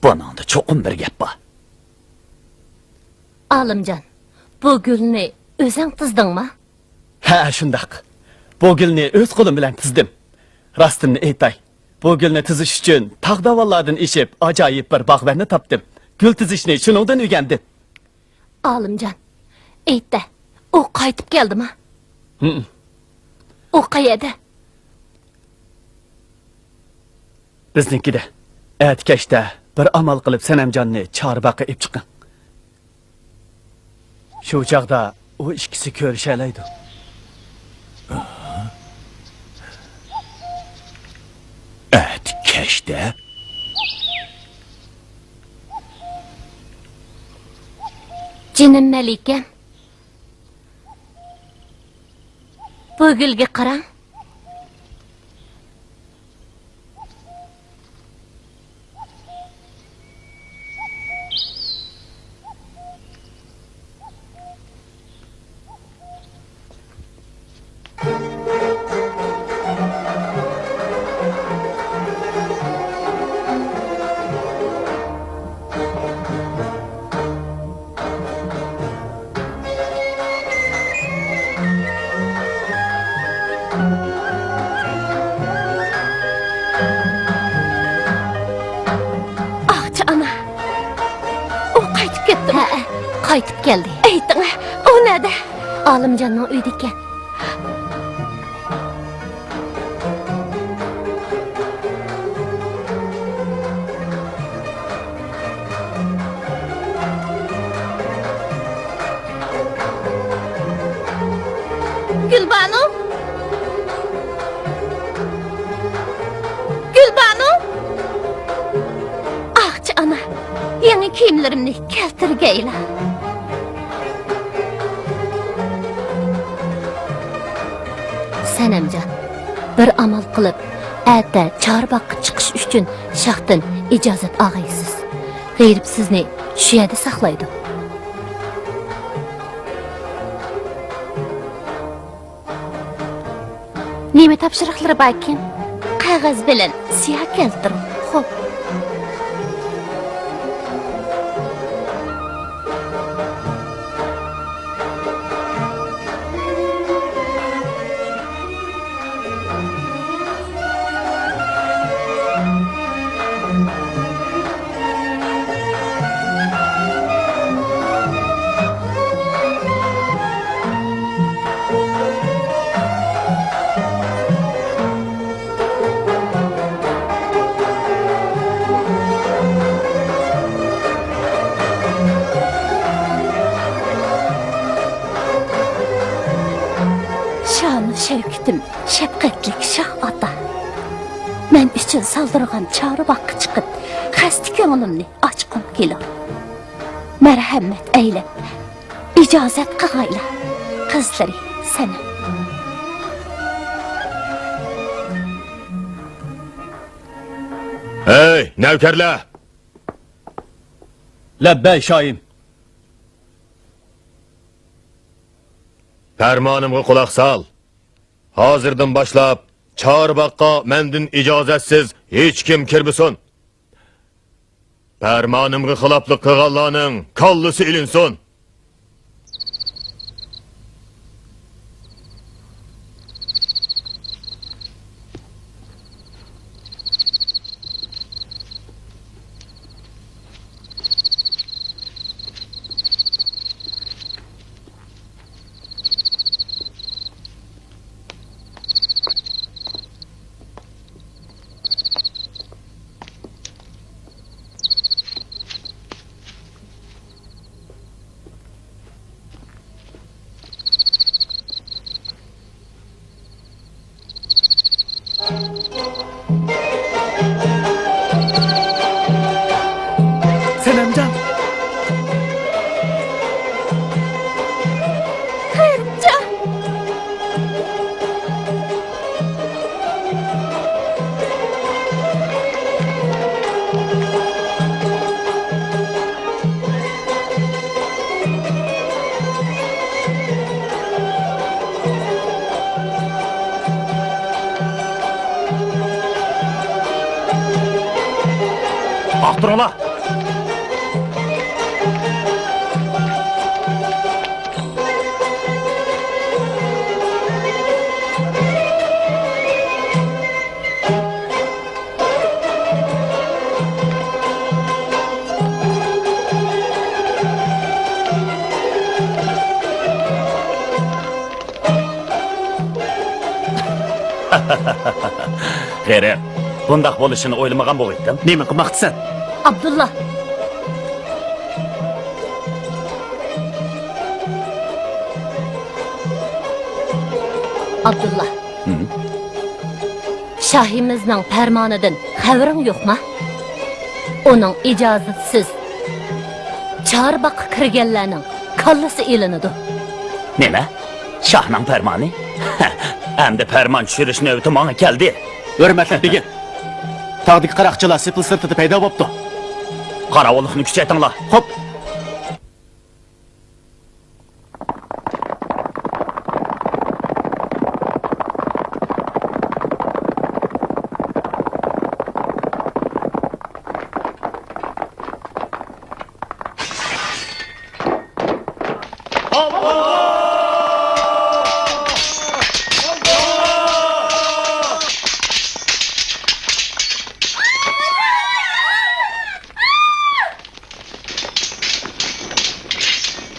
بۇنىڭدا چوقۇم بىر گەپ بار. ئالىمجان، بۇ گۈلنى ئۆزۈڭ تىزدىڭما؟ ھە، شۇنداق. بۇ گۈلنى ئۆز قولۇم بىلەن تىزدىم. راستىمنى ئېيتاي، بۇ گۈلنى تىزىش ئۈچۈن تاغ-داۋانلاردىن ئېشىپ، ئاجايىپ بىر باغۋەننى تاپتىم. گۈل تىزىشنى شۇنىڭدىن ئۆگەندىم. ئالىمجان، ئېيت-دە، ئۇ قايتىپ كەلدىما؟ ھىم. ئۇ قەيەردە؟ بىزنىڭكىدە. ئەتە كەچتە بىر ئامال قىلىپ سەنەمجاننى چارباغقا ئېلىپ چىقىڭ. شۇ چاغدا ئۇ ئىككىسى كۆرۈشەلەيدۇ. ئەتە كەچتە؟ جېنىم مەلىكەم، بۇ گۈلگە قاراڭ. ئاقچى ئانا، ئۇ قايتىپ كەتتىمۇ؟ ھەئە، قايتىپ كەلدى. ئېيتىڭ، ئۇ نەدە؟ ئالىمجاننىڭ ئۆيىدىكەن. كىيىملىرىمنى كەلتۈرگەيلا. سەنەمجان، بىر ئامال قىلىپ، ئەتە چارباغقا چىقىش ئۈچۈن شاھتىن ئىجازەت ئاغايسىز. غېرىب سىزنى شۇ يەردە ساقلايدۇ. نېمە تاپشۇرۇقلىرى باركىن؟ قەغەز بىلەن سىياھ كەلتۈرۈڭ. خوپ. شانۇ شەۋكىتىم، شەپقەتلىك شاھ ئاتا! مەن ئۈچۈن سالدۇرغان چارباغقا چىقىپ، خەستە كۆڭلۈمنى ئاچقۇم كېلىدۇ. مەرھەمەت ئەيلەپ، ئىجازەت قىغايلا، قىزلىرى سەنەم. ھەي، نەۋكەرلەر! لەببەي، شاھىم. پەرمانىمغا قۇلاق سال. ھازىردىن باشلاپ چارباغقا مەندىن ئىجازەتسىز ھېچكىم كىرمىسۇن. پەرمانىمغا خىلاپلىق قىلغانلارنىڭ كاللىسى ئېلىنسۇن. سەنەمجان! خەيرىمجان! ئاختۇرۇڭلار! غېرىب، بۇنداق بولۇشىنى ئويلىمىغان بولغىيتتىم. نېمە قىلماقچىسەن؟ ئابدۇللا! ئابدۇللا! ھىم؟ شاھىمىزنىڭ پەرمانىدىن خەۋىرىڭ يوقما؟ ئۇنىڭ ئىجازىتىسىز چارباغقا كىرگەنلەرنىڭ كاللىسى ئېلىنىدۇ. نېمە؟ شاھنىڭ پەرمانى؟ ئەمدى پەرمان چۈشۈرۈش نۆۋىتى ماڭا كەلدى. ھۆرمەتلىك بېگىم، تاغدىكى قاراقچىلار سېپىل سىرتىدا پەيدا بوپتۇ. قاراۋۇللۇقنى كۈچەيتىڭلار. خوپ.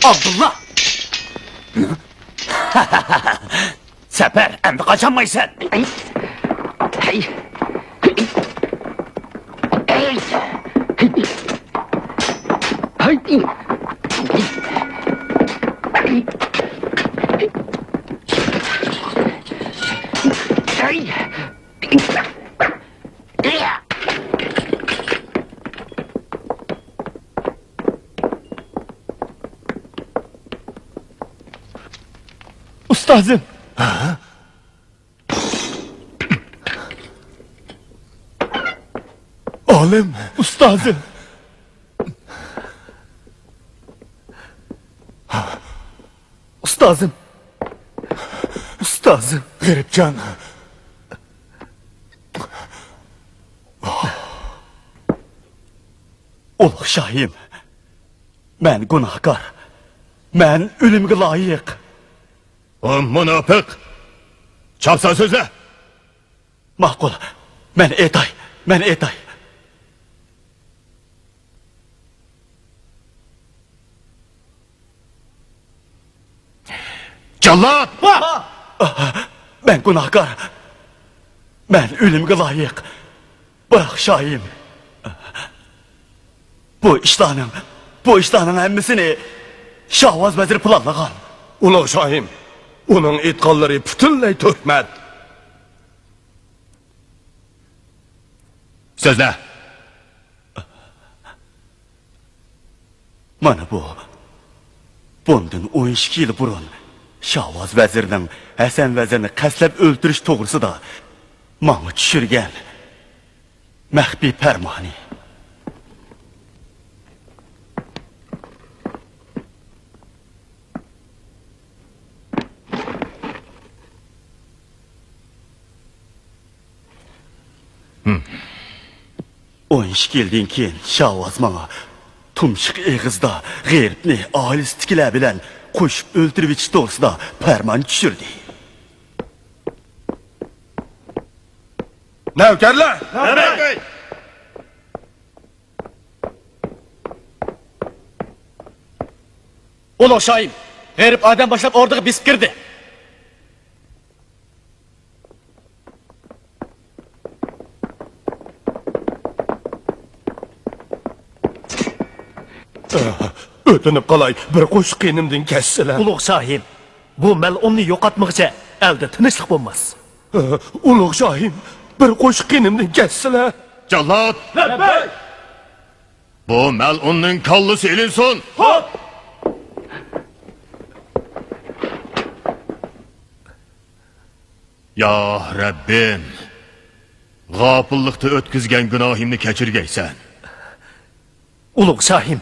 ئابدۇللا! سەپەر، ئەمدى قاچالمايسەن! ئۇستازىم! ئالىم! ئۇستازىم! ئۇستازىم! ئۇستازىم! غېرىبجان! ئۇلۇغ شاھىم! مەن گۇناھكار! مەن ئۆلۈمگە لايىق! ئۇ مۇناپىق! چاپسان سۆزلە! ماقۇل، مەن ئېيتاي، مەن ئېيتاي. جاللات! مەن گۇناھكار. مەن ئۆلۈمگە لايىق. بىراق شاھىم، بۇ ئىشلارنىڭ، بۇ ئىشلارنىڭ ھەممىسىنى شاۋاز ۋەزىر پىلانلىغان. ئۇلۇغ شاھىم، ئۇنىڭ ئېيتقانلىرى پۈتۈنلەي تۆھمەت. سۆزلە. مانا بۇ، بۇندىن ئون ئىككى يىل بۇرۇن شاۋاز ۋەزىرنىڭ ھەسەن ۋەزىرنى قەستلەپ ئۆلتۈرۈش توغرىسىدا ماڭا چۈشۈرگەن مەخپىي پەرمانى. ئون ئىككى يىلدىن كېيىن شاۋاز ماڭا تۇمشۇق ئېغىزدا غېرىبنى ئائىلىسىدىكىلەر بىلەن قوشۇپ ئۆلتۈرۈۋېتىش توغرىسىدا پەرمان چۈشۈردى. نەۋكەرلەر! ئۇلۇغ شاھىم، غېرىب ئادەم باشلاپ ئوردىغا بېسىپ كىردى. ئۆتۈنۈپ قالاي، بىر قوشۇق قېنىمدىن كەچسىلە. ئۇلۇغ شاھىم، بۇ مەلئۇننى يوقاتمىغۇچە ئەلدە تىنچلىق بولماس. ئۇلۇغ شاھىم، بىر قوشۇق قېنىمدىن كەچسىلە. جاللات! لەببەي! بۇ مەلئۇننىڭ كاللىسى ئېلىنسۇن! خوپ! يا رەببىم، غاپىللىقتا ئۆتكۈزگەن گۇناھىمنى كەچۈرگەيسەن. ئۇلۇغ شاھىم!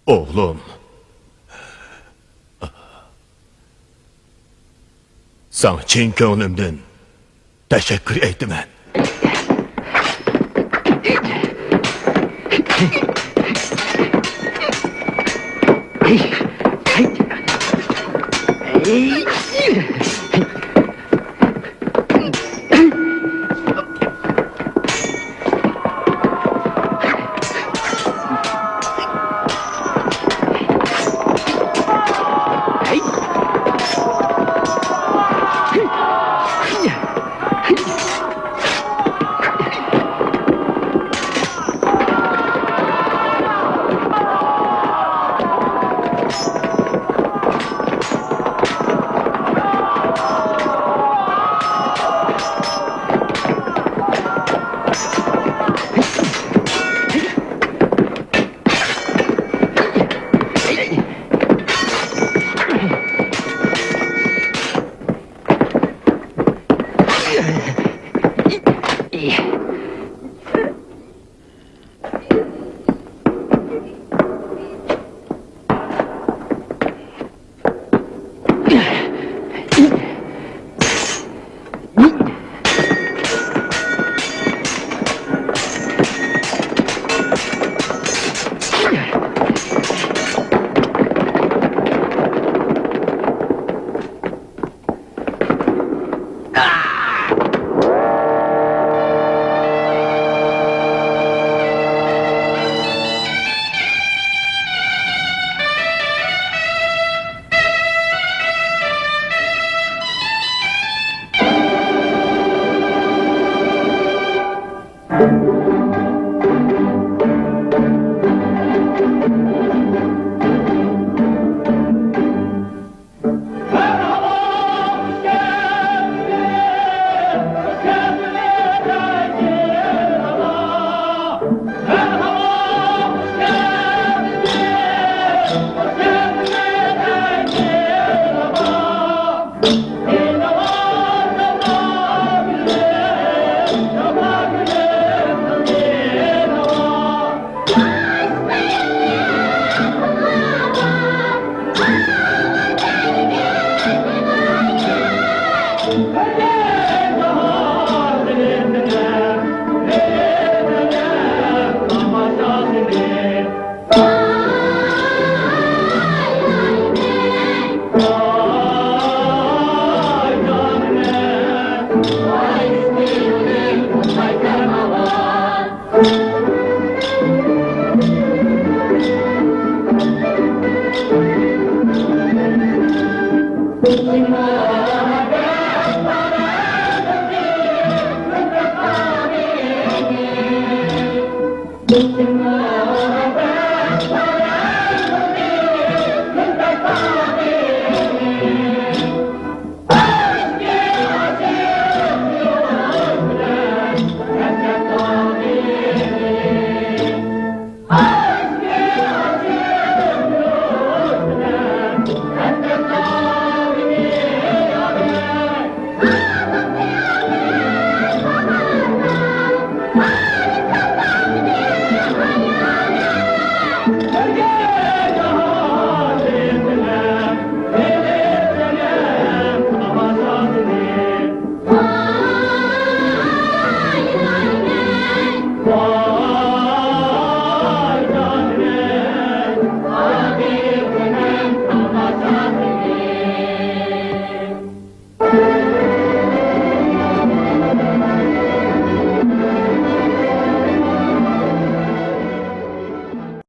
ئوغلۇم، ساڭا چىن كۆڭلۈمدىن تەشەككۈر ئېيتىمەن.